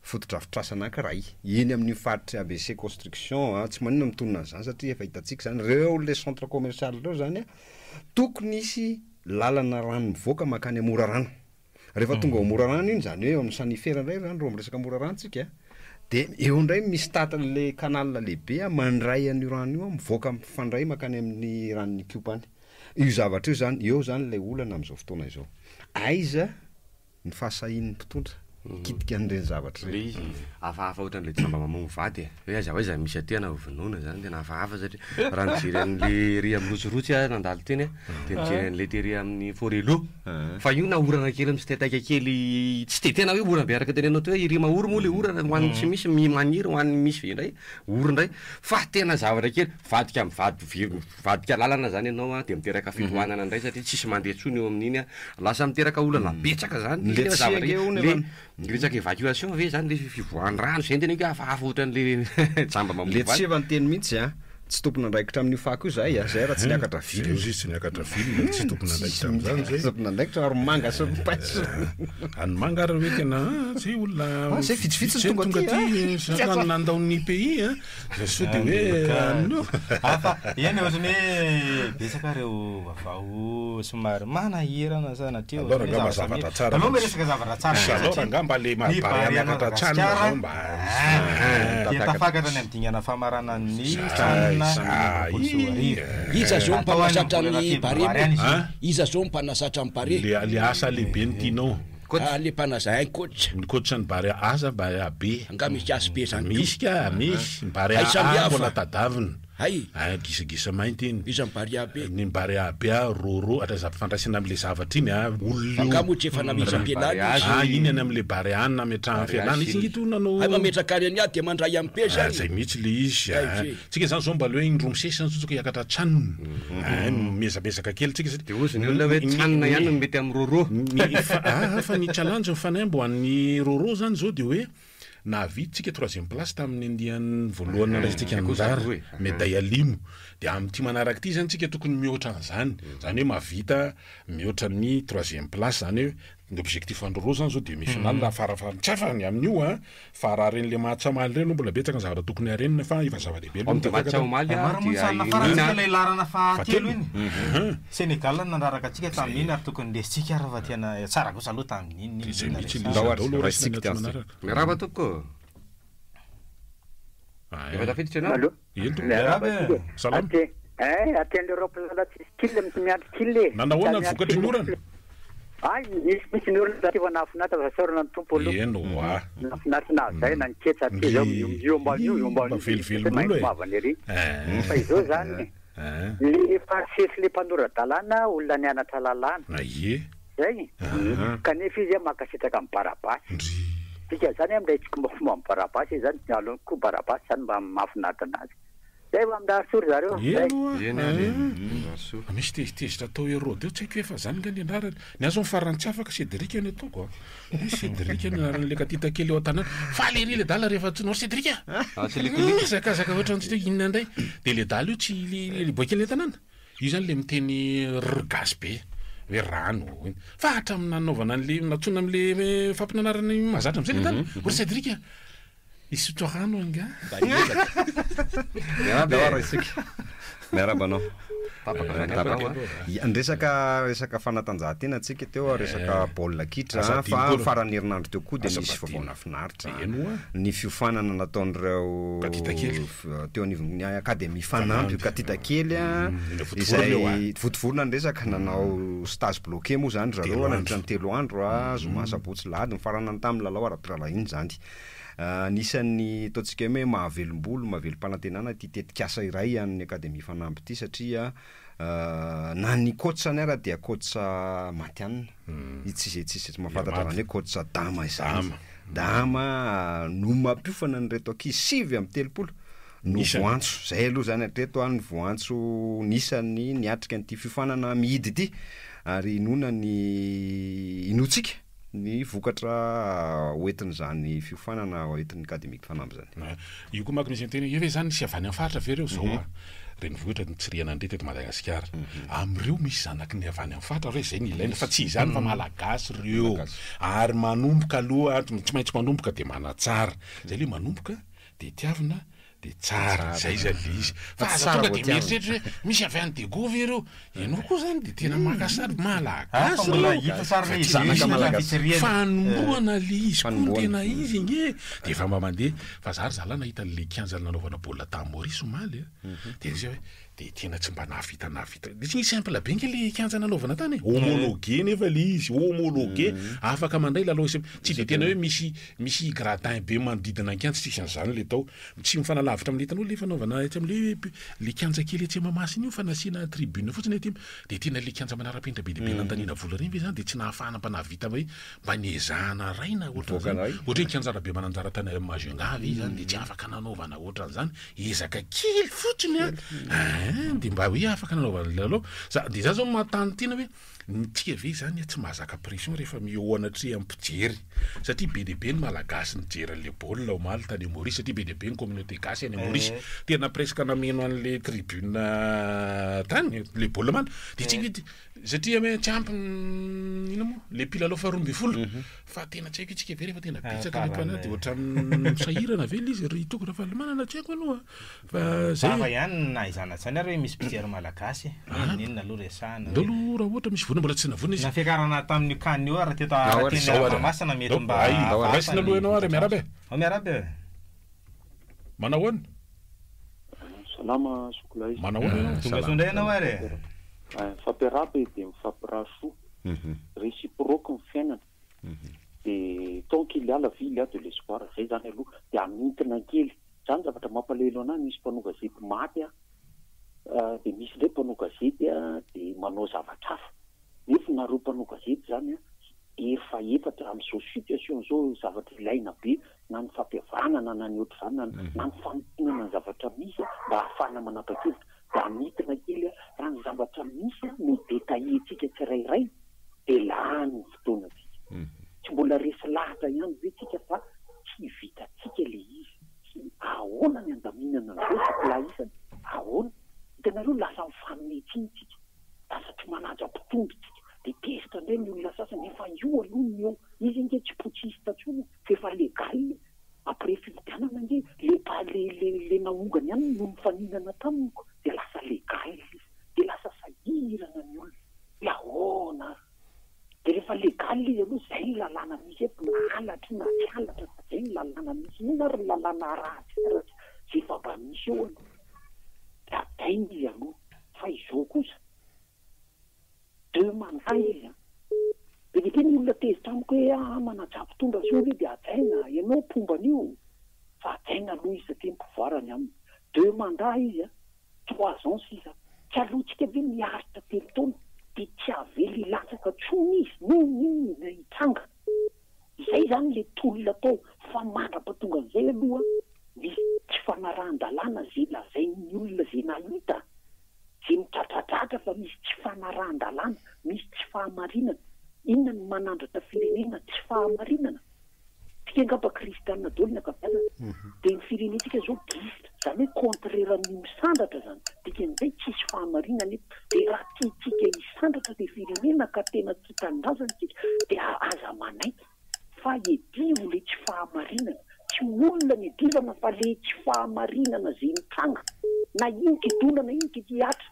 Speaker 3: fotodrafitrasa anankiray eny amin'iny faritry ABC construction tsy maninona mitonona an'izany satria efa hitantsika zany reo le centre commercial reo zany tokony hisy lalana rano mivoaka mankany Morarano. Rehefa tonga ao Morarano iny, izany hoe eo amin'ny Sanifera indray izany raha miresaka Morarano tsika, dia eo indray misy tatin'ilay canal lehibe mandray an'io rano io, mivoaka mifandray mankany amin'ny ranon'Ikopa any. Io zavatra io izany, eo izany ilay olana amin'izao fotoana izao. Aiza ny fahasahian'ny mpitondra hikitika an'ireny zavatra
Speaker 1: ireny? Ilay izy hafahafa ohatran'ilay jamba mamono vady e. Hoe aiza ho aiza misy aty ana vonoina zany, tena hafahafa satria raha nijery an'le ery amin'ny rotsirotsy aho nandalo teny a, de nijery an'le tery amin'ny Forello, fa io na orana kely misitaitaika kely tsy de tena hoe orana be araka teneninao teo hoe ery mahory moa le orana ho an'ny tsy misy mi- maniry ho an'ny misy ve indray ory indray fa tena zavatra kely mivadika mivady vi- mivadika lalana zany ianao a de miteraka fitohanana indray satria tsisy mandeha intsony eo amin'iny a, lasa miteraka olana betsaka zany
Speaker 3: Le
Speaker 1: nefa
Speaker 3: tsy
Speaker 1: zavatra
Speaker 3: ange hono
Speaker 1: le
Speaker 3: efa
Speaker 1: Ny resaka évacuation ve zany le fivoahan-drano zay no teneniko hoe hafahafa ohatran'le jamba mamono
Speaker 3: Le
Speaker 1: valy.
Speaker 3: tsy efa niteny mihitsy a, tsy tompon'andraikitra amin'io fako io zahay a, zay raha tsy niakatra
Speaker 4: Zay
Speaker 3: ville.
Speaker 4: ozy izy tsy niakatra ville, tsy tompon'andraikitra amin'izany zay.
Speaker 3: Tsy tompon'andraikitra ary manga sy paiso.
Speaker 4: Any manga ary hoe tena ah, zay olona
Speaker 3: Ah, zay vitsivitsy
Speaker 4: zay
Speaker 3: no
Speaker 4: tonga
Speaker 3: tonga
Speaker 4: aty,
Speaker 3: aty,
Speaker 4: zay
Speaker 3: ah.
Speaker 4: nandao ny pays a, zay sao de hoe amin'io.
Speaker 2: Hafa, eny ohatran'ny hoe betsaka ireo vaovao somary manahirana sanatria
Speaker 4: Aleo
Speaker 2: ohatran'ny
Speaker 4: rangah
Speaker 2: hoe
Speaker 4: mba
Speaker 2: zavatra
Speaker 4: zavatra tsara
Speaker 2: Aleo
Speaker 4: fa tsy
Speaker 2: miresaka zavatra tsara
Speaker 4: Aleo
Speaker 2: satria
Speaker 4: rangah mba le
Speaker 2: ny
Speaker 4: Barea
Speaker 2: Barea
Speaker 4: miakatra hatrany
Speaker 2: Madagasikara
Speaker 4: zao mba
Speaker 2: dia tafakatra any amin'ny dingana famaranan'ny CHAN 2025.
Speaker 5: Iza zao
Speaker 2: Atao any
Speaker 5: mpanazatra
Speaker 2: amin'ny volana
Speaker 5: ny Barea
Speaker 2: febroary any
Speaker 5: moa?
Speaker 2: izy io.
Speaker 5: Iza zao mpanazatra ny Barea?
Speaker 4: Le le asa lehibe ny tianao.
Speaker 5: Ah, le mpanaza un coach.
Speaker 4: Ny coach ny Barea A sa Barea B?
Speaker 5: Angaha misy as be zany koa?
Speaker 4: Misy ka, misy. Ny Barea
Speaker 5: Hay samby
Speaker 4: A
Speaker 5: hafa.
Speaker 4: mbola tadavina.
Speaker 5: Hay.
Speaker 4: Ah, gisagisa mainty iny.
Speaker 5: Iza ny Barea B?
Speaker 4: Ny Barea B a, Roro, hatraiza ampifandraisana amin'ilay zavatra iny a, olona io.
Speaker 5: Angaha moa tsy efa nametra-pialana izy?
Speaker 4: Ah, iny any amin'ilay Barea any nametrahany fialana. Izy nge toa nanao.
Speaker 5: Hay mametraka any an'ahy dia mandray amin'ny P
Speaker 4: Ah,
Speaker 5: zany.
Speaker 4: zay mihitsy ilay izy.
Speaker 5: Hay
Speaker 4: Ah,
Speaker 5: ve.
Speaker 4: tsika zany zao mba aleo indroa misesy zany tsika hiakatra CHAN. Ah, miezabezaka kely tsika satria.
Speaker 1: Dia hozy ny olona hoe CHAN ihany no mety amin'ny Roro.
Speaker 4: Ny fa ah, fa ny challenge mifanaimbo ho an'ny Roro zany zao dia hoe nahavita tsika troisième place tamin'ny andiany voalohany nandraisantsika anjara, médaille alimo. Dia amin'ity manaraka ity zany tsika tokony mihoatra an'izany. Zany hoe mahavita mihoatra ny troisième place zany hoe ny objectif an'i Roro zany zao demi finale raha farafaha tsy afany amin'io an. Fa raha ren'le match omaly ireny aloha mbola betsaka ny zavatra tokony harenina fa efa zava-dehibe aloha ny
Speaker 1: Amin'ny match
Speaker 4: tafakatra.
Speaker 1: omaly
Speaker 2: Maro moa ny
Speaker 1: dia
Speaker 2: sahy nafarantsika
Speaker 1: inoana
Speaker 2: ilay laharana fahatelo
Speaker 4: Fahatelo.
Speaker 2: iny. Sénégal no nandraraka antsika tamin'iny ary tokony resintsika ary fa tena tsara kosa aloha tamin'iny
Speaker 4: Dia izay
Speaker 2: iny
Speaker 4: mihitsy
Speaker 2: resahana.
Speaker 4: ilay izy.
Speaker 3: Ndao ary
Speaker 4: Andao aloha raisina
Speaker 3: raisitsika
Speaker 4: ny
Speaker 3: ity
Speaker 4: atsy
Speaker 3: antsika.
Speaker 4: manaraka.
Speaker 1: Miarahaba tompoko.
Speaker 4: Ah,
Speaker 1: Efa tafiditra ianao?
Speaker 7: Allo.
Speaker 4: Eny tompoko.
Speaker 7: Miarahaba antsika.
Speaker 4: Salama.
Speaker 7: Aty, eh, aty an'le roplanina tsisy kil, tsy miandry kil e.
Speaker 4: Nanao ahoana ny
Speaker 7: Tsy miandry
Speaker 4: vokatry ny
Speaker 7: kil.
Speaker 4: orana?
Speaker 7: Ay, nisy misy ny orana aty fa nahafinaritra fa saorana ny tompo aloha.
Speaker 4: Eny oa.
Speaker 7: Nahafinaritra naha-zay na niketsa aty zao
Speaker 4: Ndry.
Speaker 7: io ambany io, io ambany
Speaker 4: Mba
Speaker 7: io.
Speaker 4: velovelom-bolo e.
Speaker 7: Maivana ery.
Speaker 4: Eh.
Speaker 7: Fa izao zany,
Speaker 4: Eh.
Speaker 7: le farisesy le mpanora-dalàna olona nianatra lalàna.
Speaker 4: Aie.
Speaker 7: Zay. Kanefa izy mankasitraka amin'i Barabasy.
Speaker 4: Ndry.
Speaker 7: Dika zany amin'ilay tsikombakomba amin'i Barabasy izy zany, aleony koa Barabasy zany mba mahafinaritra anazy. Zay fa mirary soa ry zareo. Zay.
Speaker 4: Eny oa.
Speaker 1: Eny ary e. Mirary soa.
Speaker 4: Misy tezitezitra atao Herode eo, tsy haiko hoe efa zany nga ny anarany. Ny ahy zao ny farany tsy afaka Cédric ny ataoko a. Hoe Cédric ny anaran'ilay katita kely eo an-tanàna. Faly ery ledala rehefa antsoina hoe Cédric a!
Speaker 1: Ah, tsy le
Speaker 4: Mihazakazaka ohatran'ny tsy hoe inona indray. Dia ledala io tsy le le boay kely an-tanàna. Io zany le miteny r gasy be hoe rano. Fa hatramin'ny nanaovana an'le nantsoina amin'le fampinanarana mahazatra amin'izay ledala. Hoe Cédric a! Hisotro rano angaha?
Speaker 1: Miarahaba
Speaker 3: Ndao
Speaker 1: e.
Speaker 3: ary isika. Miarahaba anao.
Speaker 1: Tapaka zany
Speaker 3: Tapaka.
Speaker 1: atao a.
Speaker 3: Ia, ny resaka resaka fanatanjahantena antsika teo, resaka baolina kitra,
Speaker 4: Aza adino
Speaker 3: fa
Speaker 4: koa aloha.
Speaker 3: faran'ny herinandro teo koa dia
Speaker 4: Aza
Speaker 3: nisy
Speaker 4: adino.
Speaker 3: vaovao nahafinaritra.
Speaker 4: Eny oa.
Speaker 3: Ny fiofanana nataon'ireo
Speaker 4: Katita kely.
Speaker 3: teo anivon'ny akademia Fanampy, katita kely a,
Speaker 4: Eny Votovorona
Speaker 3: izay
Speaker 4: eo a.
Speaker 3: Votovorona ny resaka, nanao stage bloqué moa zany ry zareo
Speaker 4: Telo
Speaker 3: nandritra
Speaker 4: andro.
Speaker 3: ny 3 andro a, zoma, sabotsy, lahady, nifarana tamin'ny lalao ara-pirahalahiana izany. Anisan'ny ataontsika hoe mahavelom-bolo, mahavelom-panantenana ity tetikasa iray an'ny Akademia Fanampy ity satria na ny coach-ny ara dia coach matihanina. Tsy izay tsy izay tsy mahafantatra an'izany hoe coach Dama izany. Dama no mampiofana an'ireto ankizy 39 no
Speaker 4: Isany.
Speaker 3: voantso. Izay aloha izany hatreto ny voantso nisan'ny niatrika an'ity fiofanana mihidy ity. Ary inoana ny inoantsika. ny vokatra hoentin'izany fiofanana hoentin'ny Akademia Fanamby izany.
Speaker 4: Io koa manko misy miteny hoe io ve izany nisy avy any amin'ny faritra ve ireo? Izao a, renivohitra nitsirihana an'ireo teto Madagasikara. Amin'ireo misy zanaky ny avy any amin'ny faritra ve? Izay no ilaina fa tsy izany fa Malagasy ireo. Ary manomboka aloha, tsy maintsy manomboka dia manatsara. Izay ilay manomboka dia tiavina Dia tsara, zay zany le izy. Fa aza tonga dia mieritreritra hoe misy avy any Diego ve ireo? Ianao koa zany dia tena maka sary malagasy ireo. Fa
Speaker 3: zanaka malagasy.
Speaker 4: Fanombohana le izy koa no tena izy ange. Dia efa mba mandeha. Fa za ry zalahy nahita an'le kianja nanaovana baolina tany Maurice omaly a. Dia zay hoe dia tena tsy mba nahavita nahavita. Dia simple be ange le kianja nanaovana tany e. Homologué nefa le izy, homologué. Afaka mandray lalao isam-, tsy dia tena hoe misy misy gradin be manodidina ny kianja, tsisy an'izany le tao. Tsy mifanalavitra amin'le hitanao le fanaovana etsy amin'le le kianja kely etsy Mahamasina io fa nasiana tribune fotsiny aty, dia tena le kianja manara-penitra be dia be nandaniana vola ireny ve zany dia tsy nahafahana mba nahavita hoe mba niezahana arahina ohatran'izany, ohatra hoe kianja Rabemananjara tany Majunga ve zany dia tsy afaka nanaovana ohatran'izany, ezaka kely fotsiny an, ein dia mba hoe afaka nanaovana lalao, za dia za zao manontany tena hoe ny tia ve zany tsy mahazaka pression rehefa eo anatrehan'ny mpijery satria be dia be ny malagasy nijery an'le baolina omaly tany Maurice satria be dia be ny communauté gasy any Maurice, tena presque nameno an'le tribune tany le baolina omaly, dia tsy haiko hoe Satria hoe tsy ampy ny inona moa le mpilalao faharoa ambin'ny folo fa tena tsy haiko hoe tsika ve rehefa tena betsaka le mpanao dia ohatran'ny sahirana ve le izy ry Toky Ravalomanana tsy haiko aloha fa zay
Speaker 2: Hafa ihany na izany na izany ary hoe misy mpijery malagasy e, n'inona n'inona aloha resahana
Speaker 4: hoe. Ndao aloha raha ohatra misy vonona mbola tsy navonona izy.
Speaker 2: Na fiakarana tamin'io can io ary teto raha teny Mahamasina mety mba hafahafa
Speaker 4: Raisina aloha ianao ary miarahaba e.
Speaker 2: Ao miarahaba e.
Speaker 4: Manao ahoana?
Speaker 9: Salama Zokolahy.
Speaker 4: Manao ahoana ianao?
Speaker 2: Tonga soa indray ianao ary e.
Speaker 9: Mifampiarahaba e dia mifampirary soa. Réciproque ny fiainana. Dia tant qu'il y a la vie il y a de l'espoir. Zay zany aloha. Dia hamintina kely. Zany zavatra mampalahelo anah misy mpanao gazety maty an, dia misy indray mpanao gazety dia manao zavatra hafa. Nefa nareo mpanao gazety zany an, efa efatra amin'izao situation zao zavatra ilaina be na ny fampihavanana na ny ohatr'izany na na ny famintinana ny zavatra misy mba hahafahana manapa-kevitra dia hamintina kely raha ny zavatra misy no detailler-tsika tsirairay dia lany ny fotoanantsika. Tsy mbola resy lahatra ihany ve tsika fa tsy vitantsika le izy? Tsy ahoana ny handaminana an'izao zokilahy isany? Ahoana? Hitanareo lasa mifanome tsiny tsika. Lasa tsy manaja mpitondra tsika de tezitra ndray ny olona sasany efa io aloha ny eo izy nge tsy potsiste tsony fa efa legal e après fifidianana nge le pa le le le naongany ihany no nifaninana taminy ko de lasa legal izy de lasa sahirana ny olona de ahoana ary de rehefa legal izy aloha zay ny lalàna misy eto na halatra io na tsy halatra fa zay ny lalàna misy inona ary ny lalàna arahantsika raha tsy zay efa mba misy eo aloha de hajaina izy aloha Fa izao kosa, deux mandats izy an! Be dia be ny olona tezitra amiko hoe aa manaja mpitondra zao ve dia hajaina, ianao mpomba an'io? Fa hajaina aloha izy satria ny pouvoir ny aminy. Deux mandats izy an, trois ans sisa. Tsy aleontsika ve miaritra telo taona dia tsy avela hilatsaka intsony izy n'inon'inona hitranga. Izay izany le tolona atao fa mandra-pahatongan'izay aloha misy tsy fanarahan-dalàna ze lazain'ny olona ze nahita, ze midradradratra fa misy tsy fanarahan-dalàna, misy tsy fahamarinana. Inona no manandratra firenena tsy fahamarinana? Tsika angamba kristianina daholo ny ankabeazany, dia ny firenentsika zao gisitra, zany hoe contraire ny misandratra zany, dikan'izay tsisy fahamarinana eto, dia raha tiantsika hisandratra le firenena ka tena tia tanindrazana isika dia aza manaiky fa edio le tsy fahamarinana, tsy olona ny edivana fa le tsy fahamarinana ze mitranga na ino kidona na ino kihatra.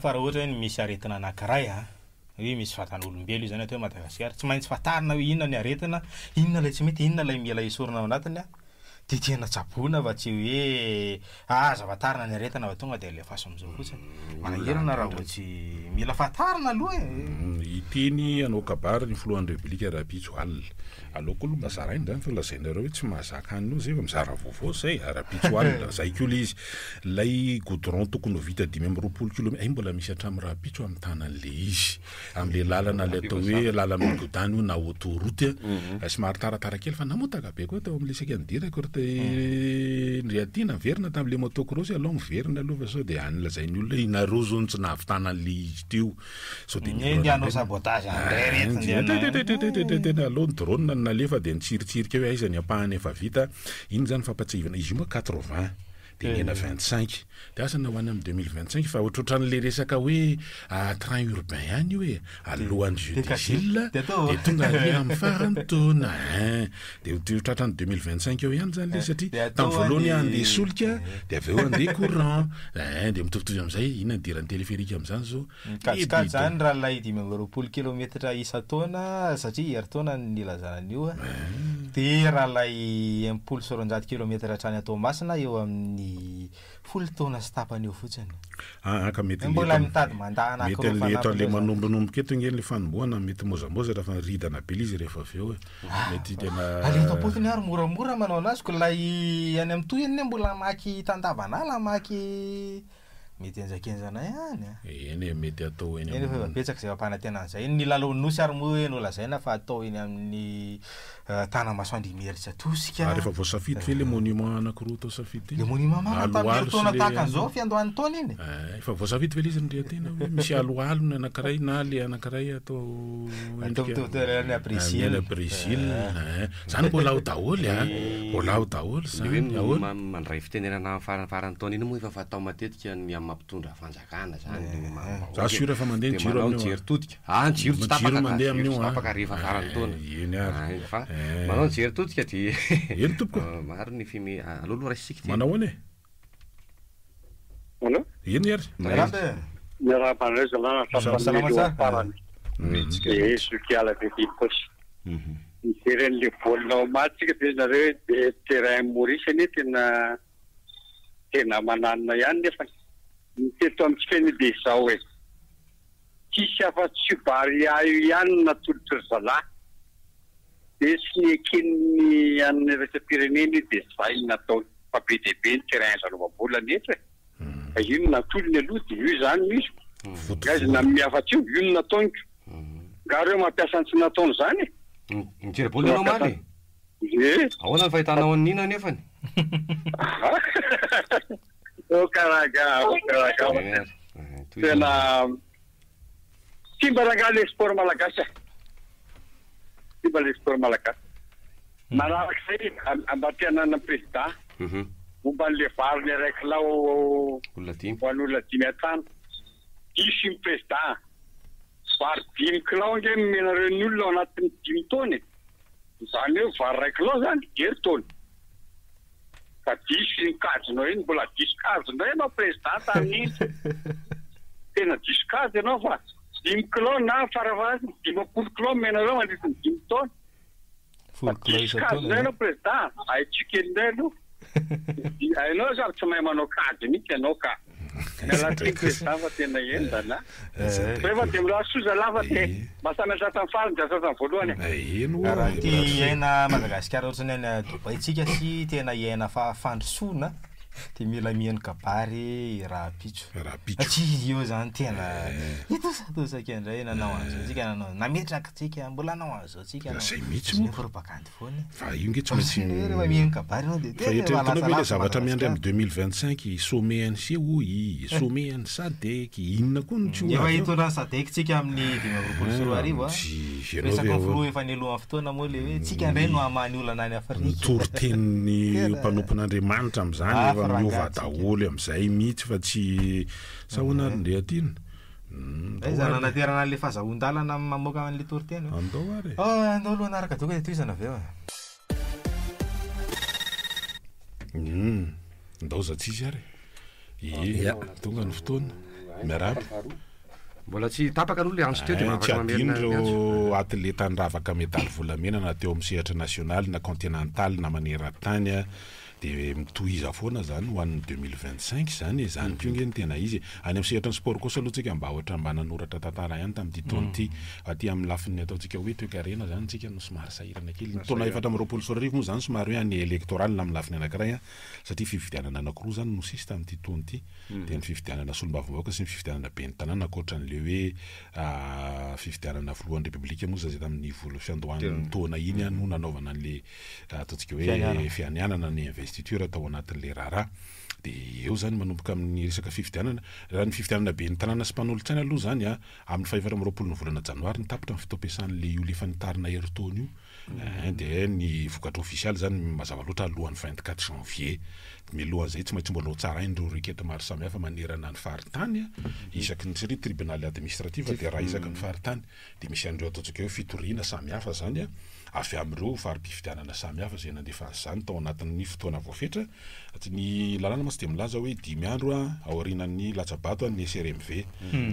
Speaker 2: Fa raha ohatra hoe misy aretina anakiray an, hoe misy vatan'olombelo io zany atao hoe Madagasikara, tsy maintsy fantarina hoe inona ny aretina, inona ilay tsy mety, inona ilay mila esorina ao anatiny an, dia tena tsaboina fa tsy hoe aza fantarina ny aretina fa tonga dia alefaso amin'izao fotsiny. Manahirana raha vao tsy mila fantarina aloha e.
Speaker 4: Hiteny hanao kabary ny filohan'ny Repoblika rahampitso alina. Aleo koa aloha mba zaraina izany fa lazainareo hoe tsy mahazaka an'io zay fa mizara vaovao zay rahampitso alina. Zay koa ilay izy. Ilay goudron tokony ho vita 25 kilomètre, hay mbola misy hatramin'ny rahampitso hamitana an'ilay izy. Amin'ilay lalana ilay atao hoe lalana migodàna io na autoroute, somary taratara kely fa namotaka be koa tao amin'ilay saika nidirako ry Ndriatiana niverina tamin'ilay motocross aleo miverina aloha fa sao dia any lazain'ny olona hoe ianareo zao no tsy nahavitana an'ilay izy teo. Sao dia
Speaker 2: Ny hanao
Speaker 4: miorana indray.
Speaker 2: sabotage indray reto ndeha
Speaker 4: Tena aloha ny drone no nalefa dia nitsiritsirika hoe aiza ny ampahany efa vita. Iny izany fampatsiahivana. Izy io moa 80 dia nihena 25. Dia asa na ho any amin'ny 2025 fa ohatrohatran'ilay resaka hoe train urbain ihany io e. Alohan'ny jeu des îles dia tonga ary amin'ny faran'ny taona ein. Dia ho tratran'ny 2025 eo ihany izany ilay izy satria tamin'ny voalohany handeha solika dia avy eo handeha courant. Ein, dia mitovitovy amin'izay, inona ny idiran'ny téléphérique amin'izany izao?
Speaker 2: Mikajikajy izany raha ilay 25 kilometatra isan-taona satria herintaona no nilazana an'io dia raha ilay 260 kilometatra hatrany Toamasina eo amin'ny folo taona sy tapany eo fotsiny.
Speaker 4: Aa ka mety
Speaker 2: Mbola mitady mandat
Speaker 4: mety
Speaker 2: anankiroa
Speaker 4: an'le eto an'le
Speaker 2: fanampiny eo zany.
Speaker 4: manombonomboka eto ange le fanombohana mety mozamozatra fa ridana be le izy rehefa avy eo e. Mety tena
Speaker 2: Aleha eto am-potony ary moramora manao anazy ko ilay any amin'ny tohiny anie mbola hamaky tandavanala hamaky Mety henjakenjana ihany a!
Speaker 4: Eny e, mety atao eny
Speaker 2: Eny fa efa
Speaker 4: amin'ny.
Speaker 2: betsaka izay fampanantenana izay. Ny lalaon'ny Nosy ary moa hoe nolazaina fa atao eny amin'ny Tanamasoandro Imerintsiatosika.
Speaker 4: Ary efa voasafidy ve le monument anankiroa tao safidy
Speaker 2: Le
Speaker 4: iny?
Speaker 2: monument marina tamin'ny
Speaker 4: Aloalo sy
Speaker 2: herintaona
Speaker 4: le
Speaker 2: tahaka an'izao fiandohan'ny taona iny.
Speaker 4: Eh, efa voasafidy ve le izy ry Ndriantena hoe misy aloalo ny anankiray na le anankiray atao
Speaker 2: Atao
Speaker 4: endrika
Speaker 2: mitovitovy any
Speaker 4: any
Speaker 2: Brésil.
Speaker 4: Brésil. Eh, zany mbola ao daholo a, mbola ao daholo
Speaker 1: Ny hoe
Speaker 4: zany. Ahoana?
Speaker 1: mandray fitenenana amin'ny faran'ny taona iny moa efa fatao matetika ny amin'ny maha mpitondra fanjakana zany, ny maha
Speaker 4: Za
Speaker 1: vahoaka e.
Speaker 4: sûr fa mandeha ny
Speaker 1: Dia
Speaker 4: jiro
Speaker 1: manao
Speaker 4: amin'io
Speaker 1: jery
Speaker 4: a.
Speaker 1: todika. Ah, ny jiro tsy
Speaker 4: Ny
Speaker 1: tapaka
Speaker 4: jiro
Speaker 1: ka,
Speaker 4: mandeha
Speaker 1: jiro
Speaker 4: amin'io
Speaker 1: tsy
Speaker 4: a.
Speaker 1: tapaka rehefa faran'ny taona.
Speaker 4: Eny ary.
Speaker 1: Ah, fa
Speaker 4: Eh.
Speaker 1: manao ny jery todika dia
Speaker 4: Eny tompoko.
Speaker 1: maro ny fime-, aleo aloha raisitsika ity.
Speaker 4: Manao ahoana e?
Speaker 10: Allô?
Speaker 4: Eny ary.
Speaker 2: Miarahaba e.
Speaker 10: Miarahaba anareo zalahy
Speaker 2: Salama
Speaker 10: hatramin'ny
Speaker 2: tsara.
Speaker 10: farany. Ee, zokiala be Itaosy. Mijery an'le baolina omaly tsika ve nareo de terrain Maurice anie tena tena mananona ihany nefa ny teto amintsika anie de izao e. Tsisy afa-tsy io Barea io ihany no natolotry ry zalahy. De tsy neken'ny an'ny iraisam-pirenena io de zay no nataony. Fa be dia be ny terrain azo anaovam-baolina anie eto e. Fa io no natolony aloha dia io izany no izy. Nga izy nanome afa-tsy io, io no nataony ko. Nga reo mampiasa ny tsy nataony izany e.
Speaker 1: Nijery baolina ianao omaly e?
Speaker 10: Ie.
Speaker 1: Ahoana ny fahitanao an'i Nina anefany?
Speaker 10: Oh karaga, oh karaga. Tena simba rangahy le sport malagasy a. Simba le sport malagasy. Manarak'izay mba te hanana président momba an'le vary ny iray kilao
Speaker 1: Olona dimy.
Speaker 10: ho an'olona dimy an-trano. Diso iny président. Vary dimy kilao ange no omenareo ny olona ao anatin'ny dimy taona e. Izany hoe vary iray kilao izany herintaona. Fa diso iny kajinao iny, mbola diso kajy indray ianao président tamin'iny. Tena diso kajy ianao fa dimy kilao na farafaharatiny 50 kilao omenareo mandritra ny dimy taona.
Speaker 2: Folo
Speaker 10: Fa
Speaker 2: kilao
Speaker 10: diso
Speaker 2: isan-taona
Speaker 10: kajy indray
Speaker 2: zany.
Speaker 10: ianao président, haintsika kely indray aloha. Hainao za tsy mahay manao kajy mihitsy ianao ka. Miala tsiny président fa tena henjana. Rehefa dia mirary soa zalahy fa dia mba samy hatratra ny farany dia hatratra ny voalohany e.
Speaker 4: Eny oa.
Speaker 2: Raha te hiaina Madagasikara ohatran'ny any Dubaï tsika sy tena hiaina fandrosoana dia mila mihaino kabary rahampitso.
Speaker 4: Rahampitso.
Speaker 2: Satria eo zany tena hitosatosaka indray nanao an'izao tsika nanao nametraka tsika mbola hanao an'izao tsika nanao.
Speaker 4: Zay mihitsy
Speaker 2: Izay
Speaker 4: moa.
Speaker 2: propagandy foana e.
Speaker 4: Fa io nge tsy maintsy
Speaker 2: Ohatran'ny hoe rehefa mihaino kabary ianao dia
Speaker 4: Fa
Speaker 2: tena
Speaker 4: eritreretinao
Speaker 2: lasa
Speaker 4: ve ilay
Speaker 2: lavitra
Speaker 4: zavatra miandry
Speaker 2: Madagasikara.
Speaker 4: amin'ny 2025, sommet an'i Seoul, sommet an'i SADC, inona koa no tsy ho
Speaker 2: Efa
Speaker 4: avy eo?
Speaker 2: hitondra ny SADC tsika amin'ny 2025 a.
Speaker 4: Tsy ianao
Speaker 2: Resaka
Speaker 4: ve
Speaker 2: ny
Speaker 4: ahoana?
Speaker 2: filoha efa nialohan'ny fotoana moa ilay hoe tsika indray no hamaha ny olana any
Speaker 4: Ny
Speaker 2: Afrika.
Speaker 4: toritenin'ny
Speaker 2: Tena
Speaker 4: mpanompon'Andriamanitra amin'izany
Speaker 2: hafa
Speaker 4: efa miova
Speaker 2: rangahy tsika.
Speaker 4: daholo amin'izay mihitsy fa tsy sa ahoana ary Ndriatiana? Ndao
Speaker 2: Aiza
Speaker 4: ary e.
Speaker 2: nanaterana an'ilay fahazahoan-dalana mamoaka an'ilay toriteny io?
Speaker 4: Andao ary e.
Speaker 2: Ah, andao aloha hanaraka doka dia tohizana avy eo e.
Speaker 4: Ndao za tsisy ary e. Ie, tonga ny fotoana. Miarahaba.
Speaker 1: Mbola tsy tapaka aloha ilay antso teo dia
Speaker 4: Eh, tsy
Speaker 1: afaka mamerina
Speaker 4: adino
Speaker 1: ny antso.
Speaker 4: ireo atleta niravaka medaly volamena na teo amin'ny sehatra nasionaly na continental na maneran-tany a. Dia mitohiza foana zany ho an'ny 2025 zany e, zany koa nge no tena izy e. Any amin'ny sehatry ny sport kosa aloha tsika mba ohatra mba nanoratra tantara ihany tamin'ity taona ity. Aty amin'ny lafiny ataontsika hoe toekarena zany tsika no somary sahirana kely. Ny taona 2024 moa zany somary hoe année électorale amin'ny lafiny anankiray a, satria fifidianana anankiroa zany no sisa tamin'ity taona ity. Dia ny fifidianana solombavambahoaka sy ny fifidianana ben'ny tanàna ankoatran'ilay hoe fifidianana filohan'ny repoblika moa zay tamin'ny vola fiandohan'ny taona iny no nanaovana an'ilay ataontsika hoe
Speaker 2: Fianianana.
Speaker 4: fianianana ny investiture tao anatin'ilay raharaha. Dia eo izany manomboka amin'ny resaka fifidianana. Raha ny fifidianana ben'ny tanàna sy mpanolotsaina aloha izany an, amin'ny fahefatra amby roapolon'ny volana janoary no tapitra ny fotoam-piasan'ilay io efa nitarina herintaona io. Dia ny vokatra ofisialy izany mazava loatra alohan'ny 24 janvier. Mialohan'izay tsy maintsy mbola ho tsaraina ireo requête maro samihafa manerana ny faritany isaky ny satria tribunal administratif dia raha isaky ny faritany dia misy an'ireo ataontsika hoe fitoriana samihafa izany avy amin'ireo fari-pifidianana samihafa izay nandefa an'izany tao anatin'ny fotoana voafetra. Ny lalàna mantsy dia milaza hoe dimy andro aorianan'ny latsa-bato ny SRMV,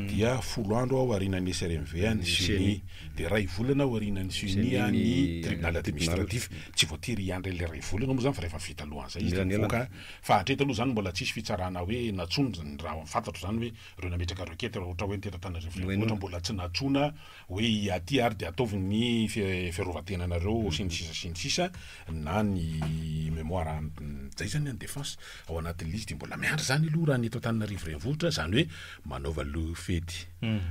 Speaker 4: dia folo andro aorianan'ny SRMV ny Ceni, dia iray volana aorianan'ny Ceni ny tribunal administratif. Tsy voatery hiandry an'ilay iray volana moa izany fa rehefa vita alohan'izay izy dia mivoaka. Fa hatreto aloha izany mbola tsisy fitsarana hoe nantsoina, raha fantatro izany hoe ireo nametraka requête raha ohatra hoe ny teto Antananarivo Renivohitra mbola tsy nantsoina hoe aty ary dia ataovy ny fiarovan-tenanareo sy ny sisa sy ny sisa na ny mémoire zay zany ny défense ao anatin'ilay izy dia mbola miandry zany aloha raha ny eto Antananarivo Renivohitra zany hoe manaova aloha fety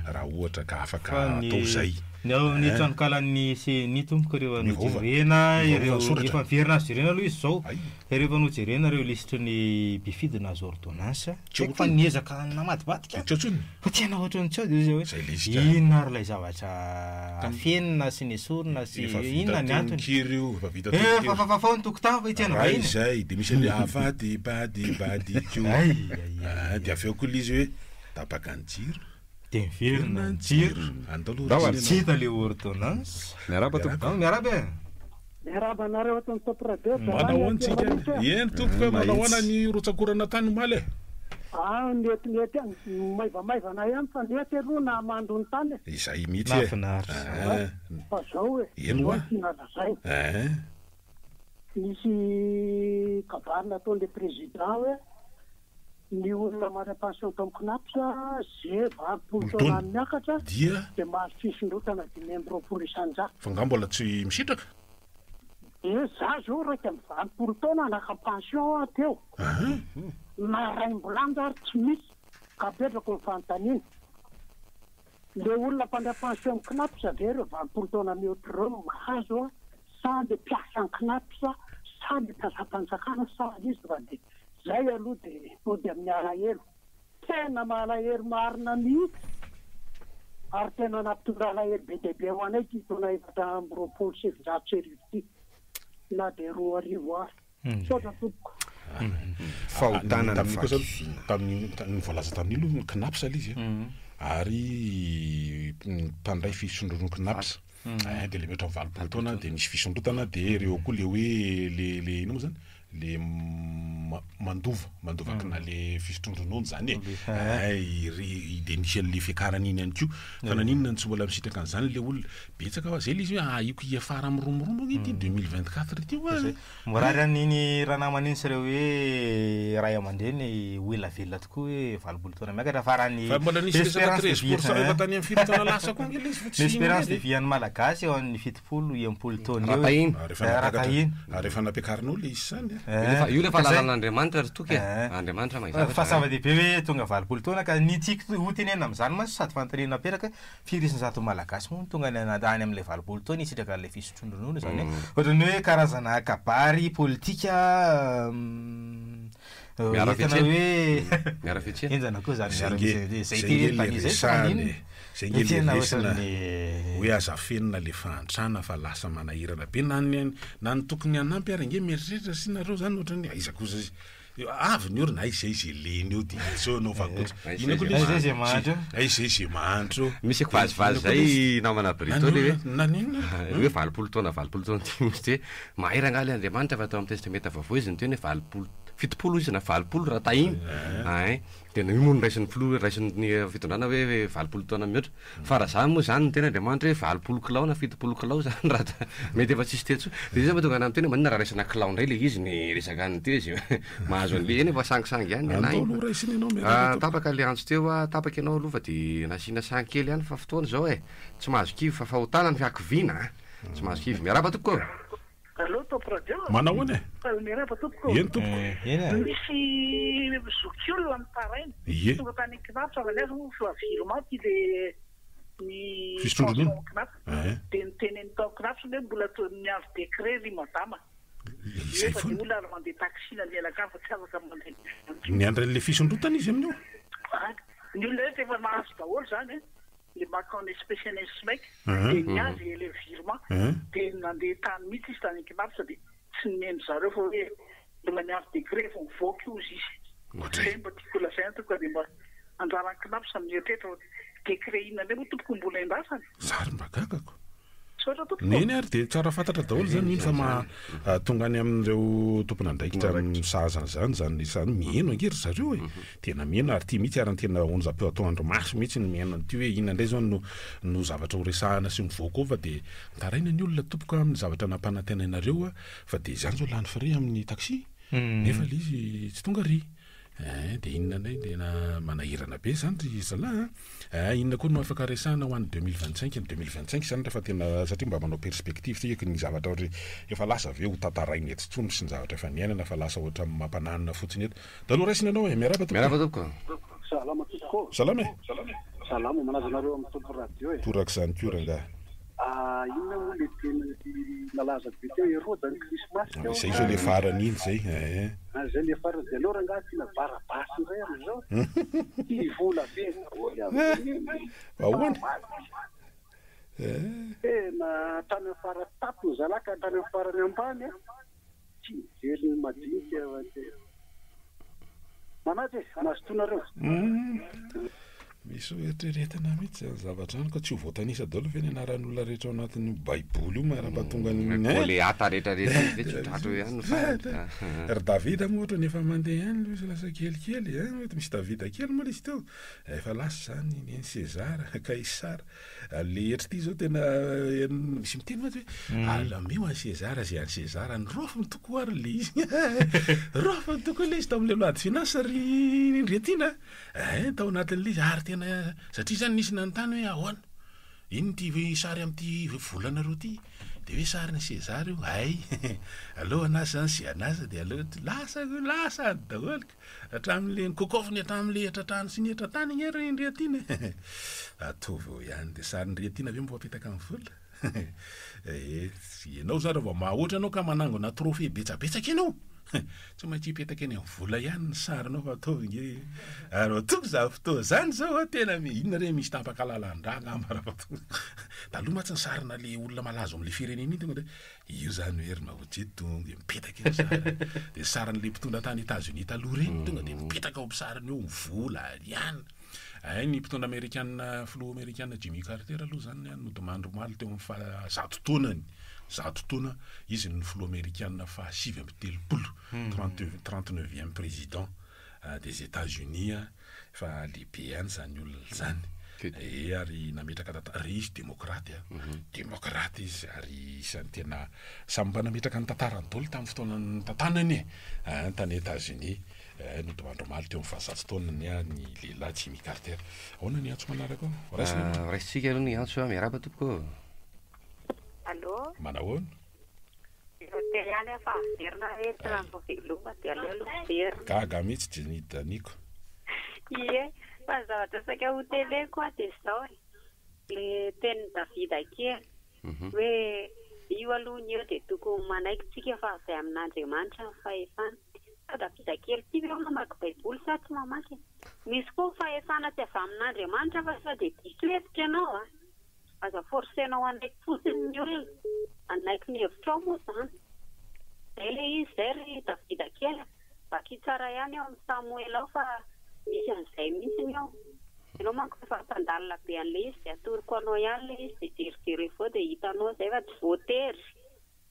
Speaker 4: raha ohatra ka afaka atao zay.
Speaker 2: Ny ao amin'ny tranokalan'ny CENI tompoko ireo nojerena ireo efa miverina azo jerena aloha izy izao Rehefa nojerena ireo lisitry ny mpifidy nahazo ordonnance, tsy haiko fa niezaka namadibadika fa tena ohatran'ny tsy ao dia hoy izy hoe inona ary ilay zavatra afenina sy nesorina sy inona ny antony. Eh, fafafafao ny tokontany fa ity
Speaker 4: Ray izay, dia misy an'ilay avadibadibadiko. Dia avy eo koa ilay izy hoe tapaka ny jiro.
Speaker 2: Dia miverina ny jiro.
Speaker 4: Andao aloha
Speaker 2: Tsy hita ilay ordonnance.
Speaker 3: Miarahaba tompoko.
Speaker 2: Miarahaba e.
Speaker 11: Miarahaba anareo ato amin'ny Top Radio.
Speaker 4: Manao ahoana tsika? Eny tompoko e, manao ahoana ny rotsak'orana tany omaly e?
Speaker 11: Ah, nety nety ihany, maivamaivana ihany fa nety aloha nahamando ny tany e.
Speaker 4: Izay mihitsy e.
Speaker 2: Mahafinaritra.
Speaker 4: Ah.
Speaker 11: Fa zao e,
Speaker 4: Eny
Speaker 11: zao
Speaker 4: hoa.
Speaker 11: no tiana lazaina.
Speaker 4: Eh.
Speaker 11: Nisy kabary nataon'ilay président hoe ny olona manam-pension tao amin'ny Cnaps ze 80 taona any miakatra
Speaker 4: Dia?
Speaker 11: dia mahazo fisondrotana 25%.
Speaker 4: Fa nga mbola tsy misitraka?
Speaker 11: Dia za zao 81 taona naka pension aho teo. Na raimbolanja ary tsy misy. Ka apetrako ny fanontaniana. Le olona mpandray pension amin'ny Cnaps ve ireo 80 taona mihoatra ireo no mahazo sa le mpiasan'ny Cnaps sa le mpiasam-panjakana sa iza fa dia zay aloha dia mody amin'ny alahelo. Tena malahelo marina mihitsy ary tena nampitondra alahelo be dia be ho anay ity taona 1924 ity na dia 2000 ary. Misaotra tompoko.
Speaker 3: Fahotana ny
Speaker 4: Tamin'iny kosa
Speaker 3: fahakiviana.
Speaker 4: tamin'iny ny voalaza tamin'iny aloha ny CNaPS ilay izy ary mpandray fisondron'ny CNaPS. Eh, dia le mihoatra ny 80 taona dia nisy fisondrotana dia ireo koa le hoe le le inona moa zany le mandova mandova kina le fisotroan-dronono zany e. Ay, ry dia nisy an'le fiakarana iny ihany koa. Fa naninona no tsy mbola misitraka an'izany le olona? Betsaka fa zay le izy hoe ahiko hiafara miromoromo ange ity 2024 ity hoa.
Speaker 2: Zay. Mirary an'iny ranamana iny sy ireo hoe ray aman-dreny ho ela velona tokoa hoe 80 taona miakatra fa raha ny
Speaker 4: Fa mbola nisy resaka
Speaker 2: espérance de
Speaker 4: treize
Speaker 2: vie
Speaker 4: pour cent efa tany amin'ny firy taona lasa koa ange le izy fa
Speaker 2: ny
Speaker 4: tsy
Speaker 2: espérance de
Speaker 4: iny
Speaker 2: vie an'ny Malagasy eo amin'ny 70 60 taona eo e.
Speaker 1: Raha tahina.
Speaker 4: Ary efa
Speaker 2: Raha
Speaker 4: nampiakatra
Speaker 2: tahina.
Speaker 4: ary efa nampiakarinao le izy zany a.
Speaker 1: Io lefa io lefa
Speaker 2: Ka zay.
Speaker 1: lalan'Andriamanitra ry Toky e. Andriamanitra mahay
Speaker 2: Fa
Speaker 1: zavatra a.
Speaker 2: zava-dehibe hoe tonga 80 taona ka ny tiako ho tenenina amin'izany mantsy sady fanontaniana napetraka Firy isan-jaton'ny Malagasy moa no tonga any any amin'ilay 80 taona hisitraka an'ilay fisotroan-dronono izany hoe ohatran'ny hoe karazana kabary politika
Speaker 1: Miara
Speaker 2: entina
Speaker 1: fihetsehana.
Speaker 2: hoe
Speaker 1: Miara fihetsehana.
Speaker 2: henjana koa izany
Speaker 4: Zay
Speaker 2: miara
Speaker 4: nge
Speaker 2: fihetsehana izay
Speaker 4: zay
Speaker 2: ity
Speaker 4: nge le
Speaker 2: tany izay fa
Speaker 4: resahana
Speaker 2: maninona
Speaker 4: e. Zay nge le
Speaker 2: tena
Speaker 4: resina
Speaker 2: ohatran'ny
Speaker 4: hoe aza afenina le fahantrana fa lasa manahirana be na ny na ny tokony hanampy ary ange mieritreritra sy nareo zany ohatran'ny aiza kosa izy Avy ny orana, aiza izay lena eo dia tsy eo anaovako koa. Inona koa
Speaker 2: Aiza izay mahantra eo?
Speaker 4: Aiza izay mahantra eo?
Speaker 1: Misy vazivazy zay namana Brito le hoe
Speaker 4: Naninona?
Speaker 1: Le hoe 80 taona 80 taona ty mihitsy hoe mahay rangahy le Andriamanitra fa tao amin'ny testamenta vaovao izy niteny hoe 80 70 izy na 80 raha tahiny. Ein. Dia io moa no raisin'ny filoha raisin'ny fitondrana hoe 80 taona mihoatra. Fa raha za moa zany niteny Andriamanitra hoe 80 kilao na 70 kilao zany raha mety efa tsisy teny intsony. Dia zay mahatonga anah miteny hoe maninona raha raisina kilao indray le izy ny resaka an'ity izy mahazo an'le eny efa sangisangy ihany ny anah
Speaker 4: Andao
Speaker 1: iny.
Speaker 4: aloha raisina ianao miaraka tompoko.
Speaker 1: Tapaka le antso teo ah, tapaka ianao aloha fa dia nasiana sangy kely ihany fa fotoana izao e. Tsy mahazo kivy fa fahotana ny hakiviana a. Tsy mahazo kivy. Miarahaba tompoko ô.
Speaker 11: Allo Top Radio.
Speaker 4: Manao ahoana e?
Speaker 11: Miarahaba tompoko.
Speaker 4: Eny tompoko.
Speaker 2: Eny e.
Speaker 11: Misy zokiolona mitaraina.
Speaker 4: Ie.
Speaker 11: Tonga tany Cnaps avy any azy moa fa virement ty le ny
Speaker 4: Fisotroan-dronono.
Speaker 11: pension Cnaps.
Speaker 4: Eh.
Speaker 11: Dia niteneniny tao Cnaps hoe mbola miandry décret ry madama.
Speaker 4: Izay
Speaker 12: Nefa
Speaker 4: foana.
Speaker 12: dia olona ary mandeha taxi na mianakavy fa tsy afaka mandeha bus intsony.
Speaker 4: Niandry an'ilay fisondrotana izy amin'io.
Speaker 12: Ah, Ny olona rehetra efa nahazo daholo izany e. Le maka en espèce any SMEC
Speaker 4: Mhm.
Speaker 12: dia ny azy le virement
Speaker 4: Mhm.
Speaker 12: dia nandeha tany mihitsy izy tany Ankinampy dia tsy nomeny zareo fa hoe mbola miandry décret vao mivoaka io izy izy. Zay mba tiako lazaina tompoko dia mba anjaran'ny CNaPS mieritreritra hoe décret inona indray moa tompoko mbola endrasana.
Speaker 4: Zary mba gagako.
Speaker 12: Misaotra tompoko.
Speaker 4: Neny ary dia tsara fantatra daholo zany iny fa ma ah, tonga any amin'ireo tompon'andraikitra misahaza an'izany zany izany miheno ange ry zareo e. Tena miheno ary ity mihitsy ary ny tena onjam-peo atao andro maso mihitsy ny miheno an'ity hoe inona indray zao no no zavatra ho resahana sy mivoaka ao fa dia mitaraina ny olona tompoko amin'ny zavatra nampanantenainareo a fa dia izany zao lany frais amin'ny taxi nefa le izy tsy tonga ry. Eh, dia inona indray tena manahirana be zany ry zalahy a. Eh, inona koa no afaka resahana ho an'ny 2025 ny 2025 zany rehefa tena satria mba manao perspective tsika ny zavatra ohatra efa lasa avy eo ho tantaraina eto intsony sy ny zavatra efa niainana fa lasa ohatra mampananina fotsiny eto. Dalo raisina ianao e, miarahaba tompoko.
Speaker 1: Miarahaba tompoko.
Speaker 13: Salama tompoko.
Speaker 4: Salama e.
Speaker 13: Salama, manaja anareo amin'ny tompo radio e.
Speaker 4: Torak'izany koa rangahy.
Speaker 13: Ah, inona moa le teny nalaza be teo Heroda ny krismasy teo.
Speaker 4: Izay zao le farany iny zay. Eh.
Speaker 13: Ah, zay le farany de aleo rangahy tiana barabasy indray amin'izao. Ty vola be daholo avy.
Speaker 4: Ahoana? Eh.
Speaker 13: Tena hatrany amin'ny farany tampony zalahy ka hatrany amin'ny farany ambany a. Tsy mijery ny madinika fa tena. Manaja e, mazotoa nareo.
Speaker 4: Mm. Misy ho eritreretina mihitsy zany zavatra zany ka tsy ho voatanisa daholo ve ny anaran'olona rehetra ao anatin'io baiboly io mara-pahatonga ny
Speaker 1: Mm, Goliata rehetrarehetra ve tsy ho tratra eo ihany no farany?
Speaker 4: Ry Davida moa ohatrany efa mandeha ihany aloha izy lasa kelikely eh, mety misy Davida kely moa ilay izy teo. Efa lasa izany ny an'i César, Kaisara. Le hetra ity zao tena eh, misy miteny mantsy hoe
Speaker 2: Mm.
Speaker 4: alameo an'i César izay an'i César, ny rofiny tokoa ary le izy. Rofiny tokoa le izy tamin'ilay loi de finance ry Ndriatiana. Eh, tao anatin'ilay izy ary tena satria zany nisy nanontany hoe ahoana? Inona ity hoe sary amin'ity volanareo ity? De hoe sarin'i César io, ay aleo anazy zany sy anazy de aleo lasa lasa any daholo ka. Hatramin'le nikokofiny hatramin'le hetratrano sy ny hetratany anie ry Ndriatiana e. Ataovy eo ihany de sarin'i Ndriatiana ve mbo apetaka amin'ny vola? Eh, ianao zany raha vao maha-ohatra ianao ka manangona trophée betsabetsaka ianao, tsy maintsy hipetaka eny amin'ny vola ihany ny sarinao fa ataovy nge ary raha tonga izany fotoana izany izao a, tena mi- inona re misy tapaka lalan-drà angamba raha vao tonga. Taloha mantsy ny sarina le olona malaza ao amin'le firenena iny tonga de io zany hoe ry Mao Tse-tung de mipetaka eo ny sariny. De sarin'le mpitondra tany Etats-Unis taloha ireny tonga de mipetaka ao amin'ny sariny eo ny vola ihany. Hay ny mpitondra amerikana, filoha amerikana Jimmy Carter aloha zany nodimandry omaly teo amin'ny faha zato taonany, zato taona, izy no filoha amerikana faha 39, 39e président des Etats-Unis, efa lehibe ihany zany olona zany. E ary nametraka tantara, ary izy demokraty a, demokraty izy ary isan'ny tena samy mba nametraka ny tantarany daholo tamin'ny fotoana nitantanany e, tany Etats-Unis. Eh, nodimandry omaly teo amin'ny fahazato taonany ah, ny lehilahy Jimmy Carter. Ahoana ny antso manaraka ao? Raisina aloha.
Speaker 1: Ah, Raisintsika aloha ny antso a, miarahaba tompoko.
Speaker 8: Allô?
Speaker 4: Manahoana?
Speaker 8: Efa te ihany aho fa averina hoe tsy raha veloma dia aleo aloha miverina.
Speaker 4: Gaga mihitsy Jenny Daniko.
Speaker 8: Ie, fa ny zavatra saika ho teneniko a dia izao e. Le tenin'i Davida kely hoe io aloha ny eo dia tokony manaiky tsika fa avy amin'Andriamanitra ny fahefana. Fa Davida kely ity ve mamaky baiboly sa tsy mamaky e? Misy koa ny fahefana tsy avy amin'Andriamanitra fa sao dia diso hevitra ianao a. Aza forcer-nao hanaiky fotsiny ny olona. Hanaiky ny hevitrao moa izany. Izay ilay izy izay ry Davida kely a. Vakio tsara ihany ao amin'ny Samoela ao fa misy an'izay mihitsy ao. Ianao manko efa mpandalina be an'ilay izy dia atoroko anao ihany ilay izy dia jerijereo avy eo dia hitanao izay fa tsy voatery.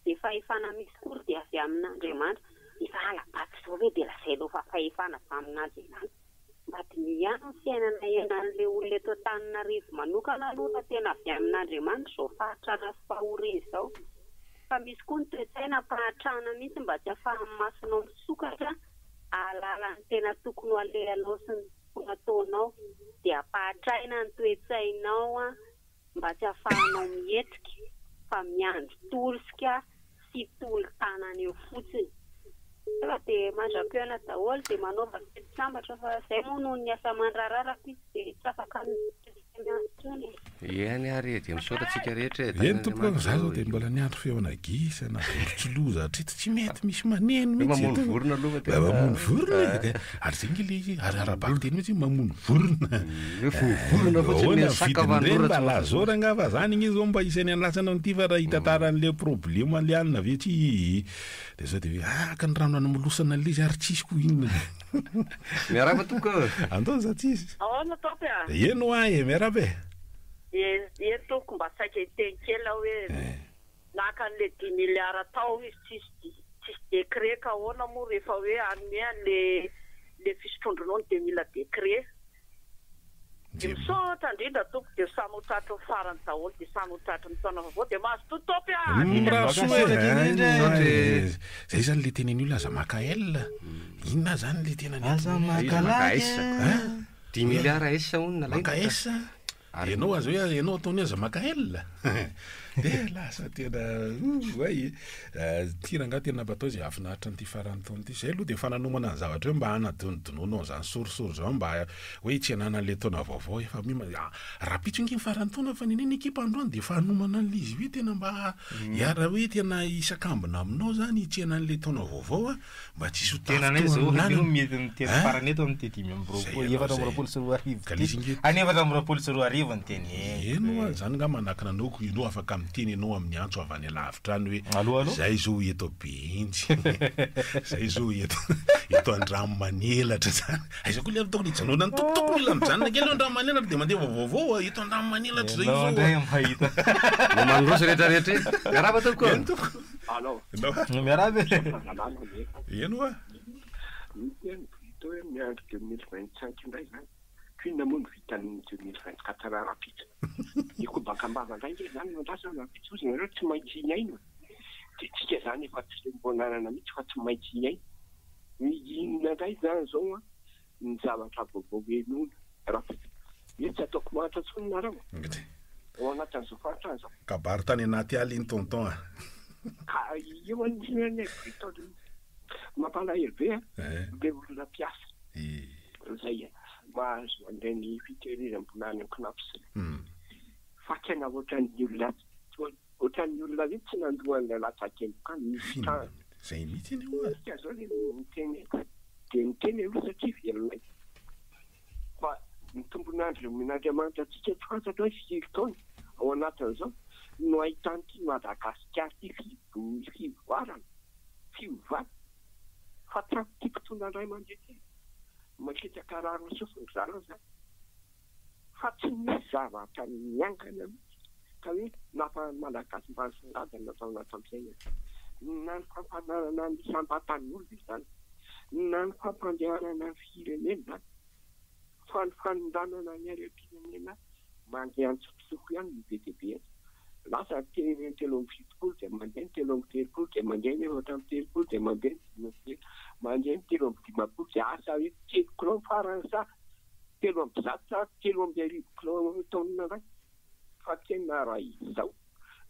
Speaker 8: Dia fahefana misy akory dia avy amin'Andriamanitra. Efa hala-bato izao ve dia lazainao fa fahefana avy amin'Andriamanitra? Mba diniho ihany ny fiainana iainan'ilay olona eto Antananarivo manokana aloha raha tena avy amin'Andriamanitra izao fahantrana sy fahoriana izao. Fa misy koa ny toe-tsaina ampahantrana mihitsy mba tsy ahafahan'ny masonao misokatra hahalala ny tena tokony ho alehanao sy ny tokony hataonao. Dia ampahantraina ny toe-tsainao an! mba tsy ahafahanao mihetsika fa miandry tosika sy tolo-tanana eo fotsiny. Fa dia mandra-pihaona daholo dia manaova fety sambatra fa izay moa noho ny asa aman-draharaha rahampitso dia tsy afaka mihetsika.
Speaker 1: Eny ary e, dia misaotra antsika rehetra e.
Speaker 4: Eny tompoko a, za zao dia mbola niandry feona gisa na vorontsiloza hatreto tsy mety misy maneno mihitsy
Speaker 1: Mamono vorona aloha fa
Speaker 4: tena. Mamono vorona e, ary zay nge le izy, ary ara-bakiteny mihitsy hoe mamono vorona.
Speaker 1: Hoe vovorona fotsiny ny saka fa
Speaker 4: ny rora tsy Lazao rangaha fa zany nge zao mba isan'ny andrasana an'ity fa raha hitantara an'le problema an'le alina ve tsy dia zao dia hoe araka ny rano anomolosana an'le izy ary tsisy koa inona.
Speaker 1: Miarahaba tompoko ô!
Speaker 4: Andao za tsisy.
Speaker 14: Ahoana tompy a?
Speaker 4: Eny hoa e, miarahaba e!
Speaker 14: Eny tompoko mba saika hiteny kely aho hoe naka an'le dix milliards tao izy tsisy tsisy décret ka ahoana moa rehefa hoe hanome an'le le fisotroan-dronono dia mila décret. Dia misaotra indrindra tompoko dia samy ho tratry ny farany daholo dia samy ho tratry ny taona vaovao dia mazotoa Tompo a!
Speaker 4: Mirary soa e! Zay zany le tenen'io le aza maka L. Inona zany le tena nety?
Speaker 2: Aza maka
Speaker 1: maka S. Dix milliards S hono nalaina.
Speaker 4: Maka S. Ianao aza hoe ianao ataony aza maka L. Dia lasa tena oay. Ity rangahy tena mba atao izay hahafinaritra an'ity faran'ny taona ity. Izay aloha dia efa nanomana ny zavatra hoe mba hanadonodonona an'izany sorisory izany mba hoe hitsenana an'ilay taona vaovao. Efa miomana. Rahampitso ange ny faran'ny taona fa nenay ny ekipa androany dia efa hanomana an'ilay izy hoe tena mba hiara hoe tena hisakambina aminao izany hitsena an'ilay taona vaovao a. Mba tsisy ho
Speaker 2: Tenanay zao io mety miteny farany eto amin'ity 25 2024 ity. Any 2024 ny teny
Speaker 4: eny. Eny hoa, zany nga manakana anao ko ianao afaka miteny ianao amin'ny antso avy any alavitra any hoe
Speaker 2: Allo allo.
Speaker 4: zay zao eto Behenjy, zay zao eto eto Andranomanelatra zany. Aiza koa le tokony hijanonan'ny tompoko tokony mila mijanona kely eo Andranomanelatra dia mandeha vaovao eto Andranomanelatra zay
Speaker 2: Ianao
Speaker 4: zao.
Speaker 2: indray mahita.
Speaker 1: Mandroso rehetra rehetra iny. Miarahaba tompoko.
Speaker 4: Eny tompoko.
Speaker 6: Allo.
Speaker 2: Miarahaba e.
Speaker 6: Salama ve?
Speaker 4: Eny oa.
Speaker 6: Miteny vita hoe miandry 2025 indray izany. Ko inona moa no vitan'ny 2024 rahampitso? Ny kobaka am-bava indray nge izany no andrasana rahampitso hozy nareo tsy maintsy hiaino e. Dia tsika izany efa tsy mbo nanana mihitsy fa tsy maintsy hiaino. Ny inona indray izany izao an ny zavatra vaovao henoina rahampitso? Hoe tsy ataoko mahantra intsony nareo? Ao anatin'izao fahantrana izao.
Speaker 4: Kabary tany anaty ala iny tonton a.
Speaker 6: Ka io anie anie Briton io. Mampalahelo be an, le olona mpiasa izay mahazo an'ireny fitehirizam-bola any amin'ny Cnaps ireny. Fa tena ohatran'ny olona ohatran'ny olona hoe tsy nandoa an'ilay latsakemboka misy trano.
Speaker 4: Zay mihitsy anie oa.
Speaker 6: Isika zao le miteny eto dia miteny aloha satria velonay. Fa ny tombon'andro omen'Andriamanitra antsika tsy fantatra hoe firy taona ao anatin'izao no ahitan'ity Madagasikara ity fivoarana, fiovana. Fa tsy ampy ity mpitondra indray mandeha ity. Manketsaka rano sofiny ry zareo izany. Fa tsy misy zavatra miangana mihitsy ka hoe nahafahan'ny Malagasy mba nisongadina tao anatin'ny fiainana. Na ny fampananana ny isam-batan'olona izany, na ny fampandehanana ny firenena izany, fa ny fanondranana ny harem-pirenena mandeha an-tsokosoko ihany no be dia be eto. Lasa ny 73 dia mandeha ny 33 dia mandeha ny 34 dia mandeha ny 35, mandeha ny 53 dia asa hoe telo kilao farany sa 103 sa 1003 kilao taonina indray fa tena raha izao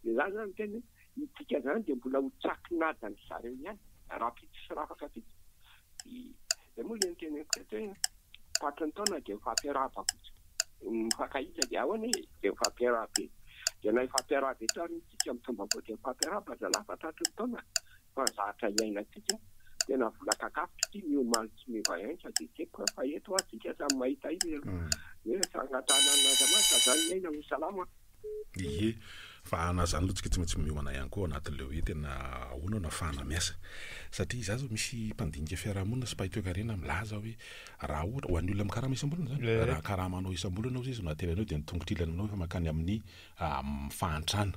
Speaker 6: dia za zany miteny hoe itsika zany dia mbola ho tsakin'adin-dry zareo ihany rahampitso sy rahafakampitso. Zay moa le niteneniko teto hoe tratry ny taona dia mifampiarahaba fotsiny, mifankahita dia ahoana e? Dia mifampiarahaba e! Dia na hifampiarahaba eto ary isika mitondra voa dia mifampiarahaba zalahy fa tratry ny taona fa ny zavatra iainantsika tena vola kakafotra ity ny omaly tsy miova aina dia tsy haiko fa eto hoa tsika samy mahita iny aloha hoe fangatahana amin'Andriamanitra zany ny aina ho salama.
Speaker 4: Ie, fa na zany aloha tsika tsy maintsy miomana ihany koa ao anatin'ilay hoe tena ahoana no ahafahana miasa. Satria izaho zao misy mpandinika fiarahamonina sy mpahay toekarena milaza hoe raha ohatra, ho an'ny olona mikarama isam-bolana zany, raha karamanao isam-bolana hozy izy no ateranao dia ny tongotr'ilany aminao efa mankany amin'ny fahantrana.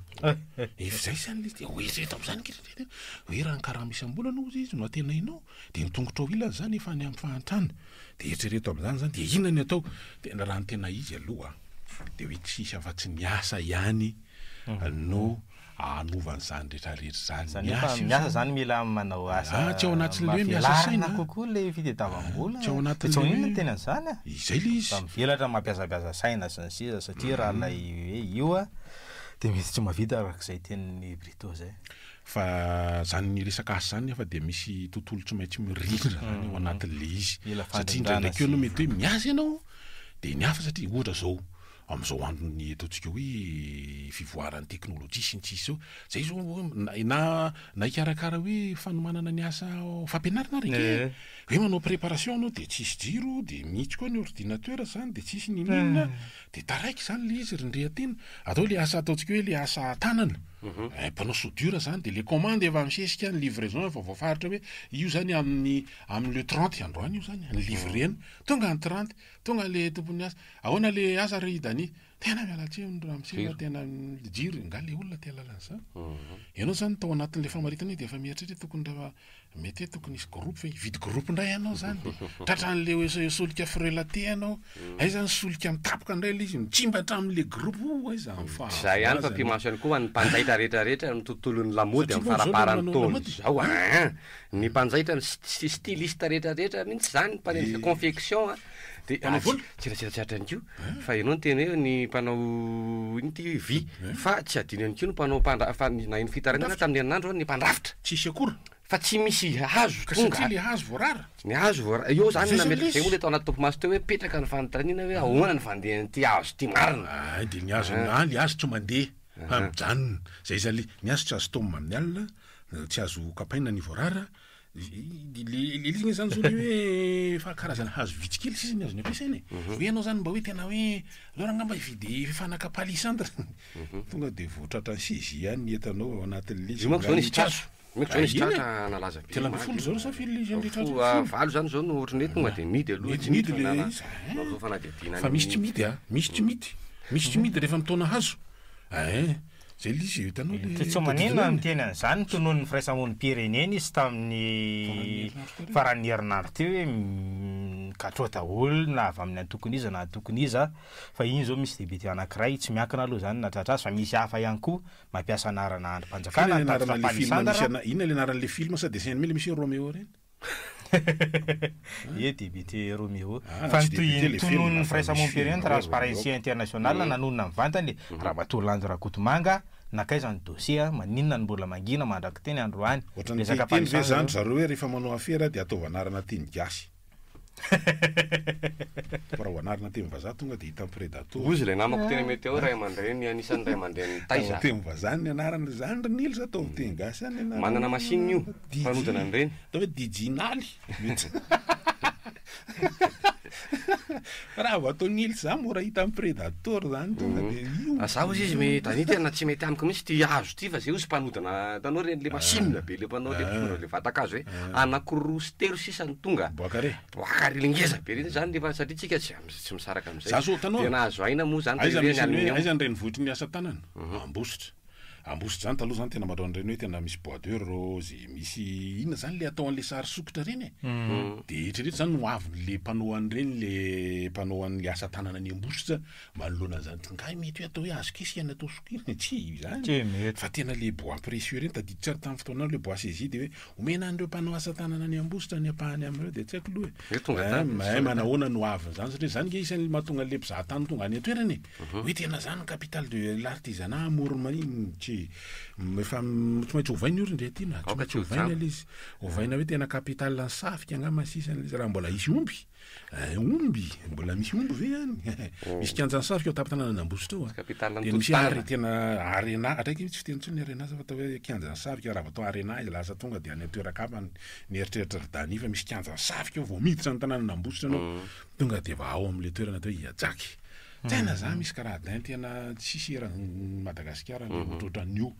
Speaker 4: Efa izay zany ilay izy, dia ho eritrereto amin'izany ange ry reto hoe raha ny karama isam-bolana hozy izy no antenainao dia ny tongotrao ilany zany efa any amin'ny fahantrana. Dia eritrereto amin'izany zany, dia inona ny atao? Tena raha ny tena izy aloha dia hoe tsy hisy afa-tsy ny asa ihany no hanova an'izany rehetra rehetra izany.
Speaker 2: Izany hoe fa miasa izany mila manao asa
Speaker 4: Ah, tsy ao anatin'ilay hoe miasa saina.
Speaker 2: Mba velarina kokoa ilay fitadiavam-bola.
Speaker 4: Tsy ao anatin'ilay
Speaker 2: Dia tsy
Speaker 4: hoe
Speaker 2: inona ny tena an'izany e?
Speaker 4: Izay ilay izy.
Speaker 2: Mba mivelatra mampiasapiasa saina sy ny sisa satria raha ilay hoe io a dia mety tsy mahavita araka izay tenin'i Brito izay.
Speaker 4: Fa izany resaka asa izany nefa dia misy tontolo tsy maintsy mirindra izany ao anatin'ilay izy.
Speaker 2: Mila
Speaker 4: Satria
Speaker 2: fandrindrana
Speaker 4: indraindray koa ianao
Speaker 2: sy
Speaker 4: mety hoe miasa ianao dia ny hafa satria ohatra izao. Amin'izao andron'ny ataontsika hoe fivoaran'ny teknolojia sy ny sisa izao, zay izao hoe na na hikarakara hoe fanomanana ny asa fampianarana ary ange, hoe manao préparation anao de tsisy jiro, de mihitsy koa ny ordinateur zany de tsisy n'inon'inona, de taraiky zany le izy ry ndreatena, atao le asa ataontsika hoe le asa tanana, mpanao soudure zany de le commande efa misesika, ny livraison efa voafaritra hoe io zany amin'ny amin'ny le 30 androany io zany, ny livrena, tonga ny 30, Tonga le tompon'ny asa, ahoana le asa ry Dani? Tena miala tsiny hono ramose fa tena jiro, nga le olona te hahalala an'izany? Ianao zany tao anatin'le famaritana iny de efa mieritreritra hoe tokony raha mety hoe tokony hisy groupe ve, hividy groupe indray ianao zany de tratran'le hoe solika frelaté ianao, aiza ny solika mitapoka indray le izy, mitsimba hatramin'le groupe, oh aiza ny
Speaker 1: Tsy izay ihany fa
Speaker 4: fahavoazana.
Speaker 1: mpimaso ihany koa ho an'ny mpanjaitra rehetra rehetra amin'ny tontolon'ny lamaody
Speaker 4: Satria
Speaker 1: amin'ny
Speaker 4: moa zao le
Speaker 1: faramparan'ny
Speaker 4: manao
Speaker 1: taona
Speaker 4: lamaody.
Speaker 1: izao an! Ny mpanjaitra, ny styliste rehetra rehetra mihitsy zany, mpanendrika confection a, de
Speaker 4: Mpanao volo?
Speaker 1: tsy tsy ihany koa fa ianao niteny hoe ny mpanao ino ty vy fa tsy adino ihany koa ny mpanao mpandra- fa ny naheno fitarainana tamin'ny herinandro ny mpandrafitra.
Speaker 4: Tsisy akora.
Speaker 1: Fa tsy misy hazo
Speaker 4: Ka
Speaker 1: tonga.
Speaker 4: satria le hazo voarara.
Speaker 1: Ny hazo voarara, eo zany
Speaker 4: Zay zany
Speaker 1: nametraka,
Speaker 4: le
Speaker 1: zay
Speaker 4: izy.
Speaker 1: moa le tao anaty topimaso teo hoe mipetraka ny fanontaniana hoe ahoana ny fandehan'ity hazo ity marina.
Speaker 4: Ay de ny hazo, na le hazo tsy mandeha fa mijanona, zay zany le, ny hazo tsy azo taomina amin'ny alina, Tsy azo kapaina ny voarara, le izy nge zany zao le hoe efa karazana hazo vitsy kely sisa ny azony ampiasaina e, hoe ianao zany mba hoe tena hoe aleo rangah mba hividy fanaka palissandre, tonga de vao tratran'ny saisie ihany ny entanao ao anatin'le izy,
Speaker 1: Io manko zao nisy
Speaker 4: tsy azo.
Speaker 1: tratra, io manko zao nisy tratra nalaza be
Speaker 4: 13 zao sa firy le izy an'le tratra?
Speaker 1: Fo,
Speaker 4: Folo.
Speaker 1: valo zany zao no ohatran'ny hoe tonga de mihidy aloha, tsy
Speaker 4: Mihidy
Speaker 1: miditra
Speaker 4: le
Speaker 1: na
Speaker 4: izy,
Speaker 1: natao fanadihadiana
Speaker 4: fa misy tsy
Speaker 1: ny-
Speaker 4: mihidy a, misy tsy mihidy, misy tsy mihidy rehefa mitaona hazo, ein. Zay le izy hitanao le
Speaker 2: Tsy maninona miteny an'izany tononin'ny firaisamonim-pirenena izy tamin'ny faran'ny herinandro teo hoe katroa daholo na avy amin'ny antokon'iza na antokon'iza fa iny izao misy député anankiray tsy miankina aloha izany nahatratra azy fa misy hafa ihany koa mampiasa anarana andrim-panjakana
Speaker 4: Inona le
Speaker 2: nitatitra
Speaker 4: anaran'le film misy
Speaker 2: palissandre.
Speaker 4: ana- inona le anaran'le film sa dessin animé le misy hoe Roméo reny?
Speaker 2: Ie député Roméo.
Speaker 4: Ah,
Speaker 2: Fa
Speaker 4: tsy
Speaker 2: ny toy
Speaker 4: député le film,
Speaker 2: tononin'ny
Speaker 4: fa misy
Speaker 2: firaisamonim-pirenena
Speaker 4: film hoe
Speaker 2: Transparency
Speaker 4: Roméo.
Speaker 2: International nanonona mivantana e, Ramatoa Landy Rakotomanga, nankaiza ny dossier, maninona no mbola mangina mandrak'iteny androany?
Speaker 4: Ohatran'ny
Speaker 2: Resaka
Speaker 4: te hiteny ve
Speaker 2: palissandre
Speaker 4: zany
Speaker 2: io.
Speaker 4: ry zareo hoe rehefa manao afera dia ataovy anarana teny gasy? Fa raha vao anarana teny vazaha tonga dia hitan'ny predator.
Speaker 1: Hozy ilay namako teny Meteo ray aman-dreny anisan'ny ray aman-dreny nitaiza.
Speaker 4: Teny vazaha ny anarana zany ry Nils ataovy teny gasy any anarana.
Speaker 1: Manana machine io,
Speaker 4: DJ.
Speaker 1: mpanodina an'ireny.
Speaker 4: Atao hoe DJ Naly. Mety. Fa raha vao atao Nils zany mora hitan'ny predator zany tonga dia io.
Speaker 1: Ah, za hozy izy me Dani tena tsy mety amiko mihitsy ity hazo ity fa zay hozy mpanodina hitanao ireny le machine be le mpanao le mpitondra le vatan-kazo hoe anankiroa sy telo sisa no tonga.
Speaker 4: Boakare.
Speaker 1: Boakare le ngeza be reny zany nefa satria tsika tsy tsy misaraka amizay.
Speaker 4: Za zao hitanao.
Speaker 1: Dia nahazo aina moa zany
Speaker 4: Aiza
Speaker 1: teo
Speaker 4: misy
Speaker 1: ireny
Speaker 4: ny hoe
Speaker 1: aluminium.
Speaker 4: aiza ny renivohitry ny asa tanana? Ambositra. Ambositra zany taloha zany tena manao an'ireny hoe tena misy bois de rose, misy inona zany le atao an'le sary sokitra reny e. De eritrereto zany ny ho avin'le mpanao an'ireny le mpanao an'le asa tanana any Ambositra manoloana an'izany. Ngahy mety hoe atao hoe hazo kesika ny atao sokirina e, tsy izany.
Speaker 2: Tsy mety.
Speaker 4: Fa tena le bois précieux reny tadidiko tsara tamin'ny fotoana le bois saisie de hoe omena an'ireo mpanao asa tanana any Ambositra ny ampahany amin'ireo de tsy haiko aloha e.
Speaker 1: Hoe tonga tany.
Speaker 4: Mahay manahoana ny ho avin'izany satria zany nge isan'ny mahatonga an'le mpizaha tany tonga any an-toerana e. Hoe tena zany ny capitale de l'artisanat Amoron'i-Mania tsy efa tsy maintsy ovaina io ry ndry aty na tsy
Speaker 1: Aoka
Speaker 4: maintsy
Speaker 1: tsy ho
Speaker 4: ovaina
Speaker 1: jamba.
Speaker 4: le izy. Ovaina hoe tena capitale ny safika angamba sisa le izy raha mbola hisy omby. Eh, omby, mbola misy omby ve any? Misy kianjan'ny safika ao tampon-tanànan'Ambositra ao a.
Speaker 1: Capitale ny
Speaker 4: Dia misy
Speaker 1: tontana.
Speaker 4: are tena arena, hatraiky tsy fiteny intsony ny arena fa atao hoe kianjan'ny safika raha vao atao arena izy lasa tonga dia any an-toeran-kafa ny ny eritreritra ry Dany fa misy kianjan'ny safika ao vao miditra ny tanànan'Ambositra ianao tonga dia efa ao amin'ilay toerana atao hoe Ihajaky. Tena za misy karaha-dain tena tsisy eran'i Madagasikara le ohatrohatran'io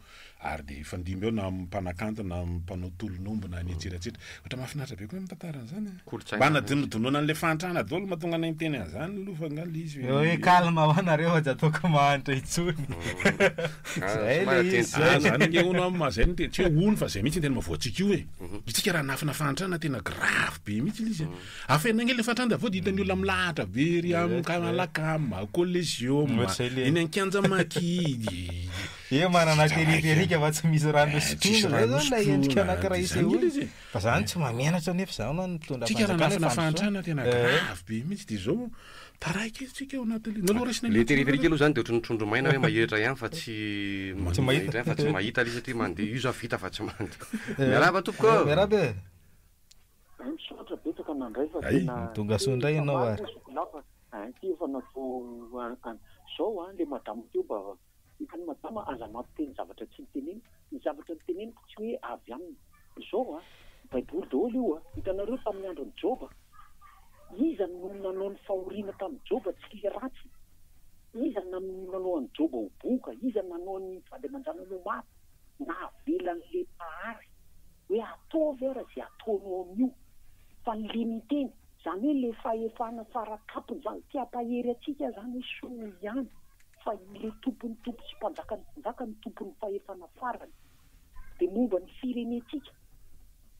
Speaker 4: ary de hifandimby eo na amin'ny mpanakanto na amin'ny mpanao tolon'omby na ny etsetra etsetra. Ohatra mahafinaritra be koa ny mitantara an'izany a.
Speaker 1: Kolontsaina
Speaker 4: Mba hanadinodinoana an'le fahantrana daholo mahatonga anay miteny an'izany aloha fa nga le izy
Speaker 2: Hoe calme hoa nareo fa tsy ataoko mahantra intsony. Zay le izy
Speaker 4: Ah,
Speaker 2: zay.
Speaker 4: zany nge hono am zay no tena tsy hoe hono fa zay mihitsy no tena mahavoantsika io e. Itsika raha hanafina fahantrana tena grave be mihitsy le izy a. Afenina ange le fatranda vao dia hitan'ny olona milahatra be ery amin'ny Kamalakama, Coliseum, eny an-kianja Makidy.
Speaker 2: Eo manana périphérique fa tsy misy rano
Speaker 4: Eh, tsisy
Speaker 2: sotroina zay
Speaker 4: rano
Speaker 2: zany ilay endrika
Speaker 4: sotroina,
Speaker 2: anankiray
Speaker 4: dia zany
Speaker 2: isehoany.
Speaker 4: ilay izy e.
Speaker 2: Fa zany tsy mahamenatra nefa zany hono ny mpitondra
Speaker 4: Tsika raha
Speaker 2: fanjakana
Speaker 4: hanafina
Speaker 2: hoe
Speaker 4: fahantrana tena
Speaker 2: Eh.
Speaker 4: grave be mihitsy dia izao taraiky eto tsika ao anatin'ilay naleo raisina
Speaker 1: Le périphérique aloha zany dia ohatran'ny trondro maina hoe mahiratra ihany fa tsy
Speaker 2: Tsy mahita.
Speaker 1: ihany fa tsy mahita ilay izy satria mandeha io zao vita fa tsy mandeha.
Speaker 2: Eh.
Speaker 1: Miarahaba tompoko ô.
Speaker 2: Miarahaba e.
Speaker 9: Misaotra betsaka nandray fa
Speaker 2: Ay,
Speaker 9: tena
Speaker 2: tonga soa indray ianao ary.
Speaker 9: Zoky lava. Ein ty efa natao an zao an le madama teo mba hitan'i madama aza mampiteny zavatra tsy niteneniko, ny zavatra niteneniko tsy hoe avy aminy, zao an baiboly daholo io an, hitanareo tamin'ny andron'i Joba, iza no nanao ny fahoriana tamin'i Joba tsy le ratsy, iza no nanao an'i Joba ho boka, iza no nanao ny vady aman-janany ho maty, navelan'le mpahary hoe ataovy ara ze ataonao amin'io fa ny le miteny zany hoe le fahefana faratapony zany te hampahery antsika zany hoe soa ihany fa ile tompon'ny tompo sy mpanjakan'ny mpanjaka no tompon'ny fahefana farany de momba ny firenentsika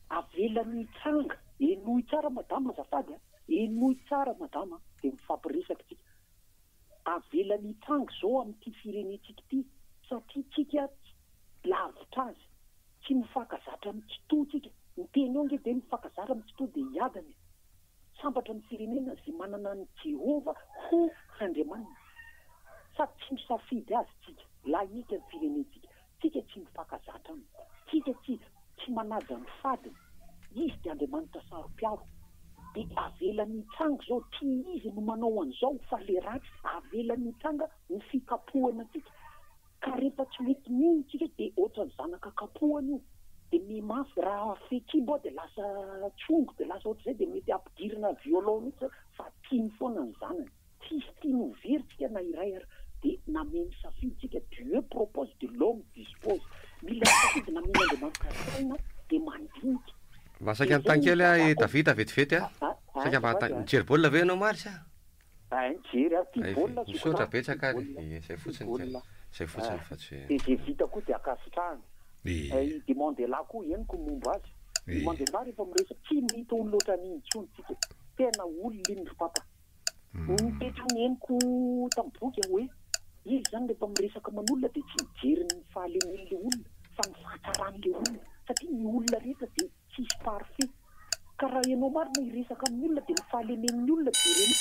Speaker 9: avelany hitranga henoy tsara madama azafady a henoy tsara madama de mifampiresaka tsika avelany hitranga zao amin'ity firenentsika ity satria tsika lavitra azy Tsy mifankazatra amin'ny tsitoha tsika. Ny teny eo ange dia mifankazatra amin'ny tsitoha dia hiadana e. Sambatra ny firenena izay manana an'i Jehovah ho Andriamaniny. Sady tsy misafidy azy tsika. Lahika ny firenentsika. Tsika tsy mifankazatra aminy. Tsika tsy tsy manaja ny fadiny. Izy dia Andriamanitra saro-piaro. Dia avelany hitranga izao. Tsy izy no manao an'izao fa le ratsy. Avelany hitranga ho fikapohana antsika. Ka rehefa tsy mety mino tsika de ohatran'ny zanaka kapohana io de mihamafy raha fehikibo aho de lasa tsongo de lasa ohatr'izay de mety ampidirina violon mihitsy zay fa tiany foana ny zanany tsisy tiany ho very tsika na iray ary de nameno safidy tsika Dieu propose de l'homme dispose mila misafidy namen'Andriamanitra saina de mandinika
Speaker 1: Mba
Speaker 9: de
Speaker 1: saika
Speaker 9: zay
Speaker 1: anontany
Speaker 9: no
Speaker 1: kely aho i
Speaker 9: hitazako
Speaker 1: Davida vetivety a! Saika mba
Speaker 9: azafady
Speaker 1: hanontany,
Speaker 9: a.
Speaker 1: mijery baolina ve ianao omaly sa?
Speaker 9: Hay mijery aho, tia
Speaker 1: Hay ve.
Speaker 9: baolina zoky
Speaker 1: Misaotra
Speaker 9: lahy, tia
Speaker 1: betsaka ary
Speaker 9: baolina,
Speaker 1: e, izay
Speaker 9: tia
Speaker 1: fotsiny ka,
Speaker 9: baolina.
Speaker 1: izay fotsiny
Speaker 9: Ah,
Speaker 1: fa tsy hoe.
Speaker 9: dia izay vita koa dia ankasitrahana.
Speaker 4: Ie.
Speaker 9: I Mandela koa henoko ny momba azy. I
Speaker 4: Ie.
Speaker 9: Mandela rehefa miresaka, tsy mahita olona ohatran'iny intsony tsika. Tena olona iny ry papa. Ny toetrany henoko tamin'ny boky hoe, izy izany rehefa miresaka aman'olona dia tsy mijery ny fahalemen'ilay olona fa ny fahatsaran'ilay olona. Satria ny olona rehetra dia Tsisy parfait. Ka raha ianao marina hiresaka amin'ny olona dia ny fahalemen'ny olona jerena.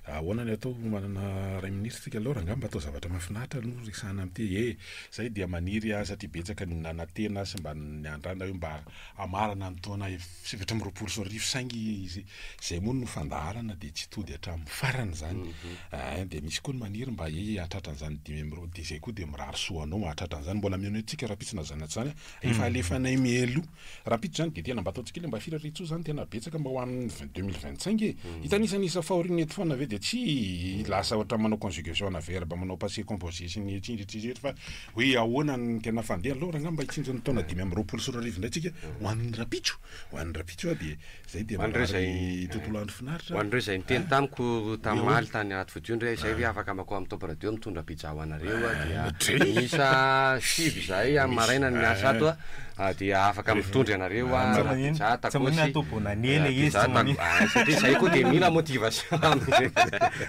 Speaker 4: Ahoana ny atao manana Rainiministra tsika aloha rangah mba atao zavatra mahafinaritra aloha resahana amin'ity e! Zay dia maniry aho satria betsaka ny nanantena sy mba niandrandra hoe mba hamarana ny taona 2024 saingy izay moa no fandaharana dia tsy tody hatramin'ny farany izany eh, dia misy koa ny maniry mba he hahatratra an'izany 25 dia izay koa dia mirary soa anao mahatratra an'izany mbola mihaino antsika rahampitso na zany na tsy zany Efa alefanay mialoha. Rahampitso zany dia tena mba ataontsika kely mba firariantsoa zany tena betsaka mba ho amin'ny 2025 e. Hitanisanisa fahoriana eto foana ve dia tsy lasa ohatran'ny manao conjugation ana verbe manao passé composé sy ny tsindritsindry fa hoe ahoana ny tena fandeha. Aleo rangahy mba hitsinjo ny taona 2025 indray tsika ho an'ny rahampitso. Ho an'ny rahampitso dia zay dia
Speaker 1: Ho an'ireo izay
Speaker 4: mirary tontolo andro finaritra.
Speaker 1: Ho an'ireo izay niteny tamiko tamaly
Speaker 4: Hoe
Speaker 1: tany anaty vodiondry hoe izay ve afaka makao amin'ny Top Radio mitondra pizza ho anareo a dia
Speaker 4: Dray.
Speaker 1: miisa sivy izahay amin'ny
Speaker 4: Misy
Speaker 1: maraina ny miasa ato a dia afaka mitondra ianareo a
Speaker 2: Tsy maninona,
Speaker 1: pizza
Speaker 2: tsy
Speaker 1: tacos
Speaker 2: maninona atao bonne année le izy,
Speaker 1: pizza
Speaker 2: tsy
Speaker 1: taco
Speaker 2: maninona.
Speaker 1: ah, satria izahay koa dia mila motivation amin'izay.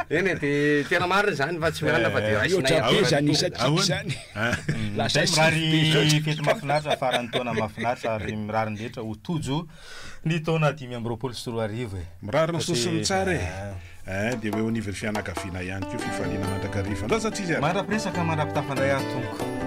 Speaker 1: Eny e, dia tena marina izany fa tsy mianina fa dia raisinay
Speaker 5: Mihoatra be
Speaker 1: aby.
Speaker 5: izany isa-tiako
Speaker 4: Ahoana?
Speaker 5: izany. Lasa
Speaker 2: Zay
Speaker 5: sivy be izao.
Speaker 2: mirary fety mahafinaritra, faran'ny taona mahafinaritra ary mirary ny rehetra ho tojo Ny taona 2025 e.
Speaker 4: Mirary ny soa sy ny tsara e.
Speaker 2: Satria
Speaker 4: Eh, dia ho eo anivon'ny fianakaviana ihany koa fifaliana mandrakariva. Andrao satria izy ary.
Speaker 2: Mandra-piresaka mandra-pitafa indray ary tompoko.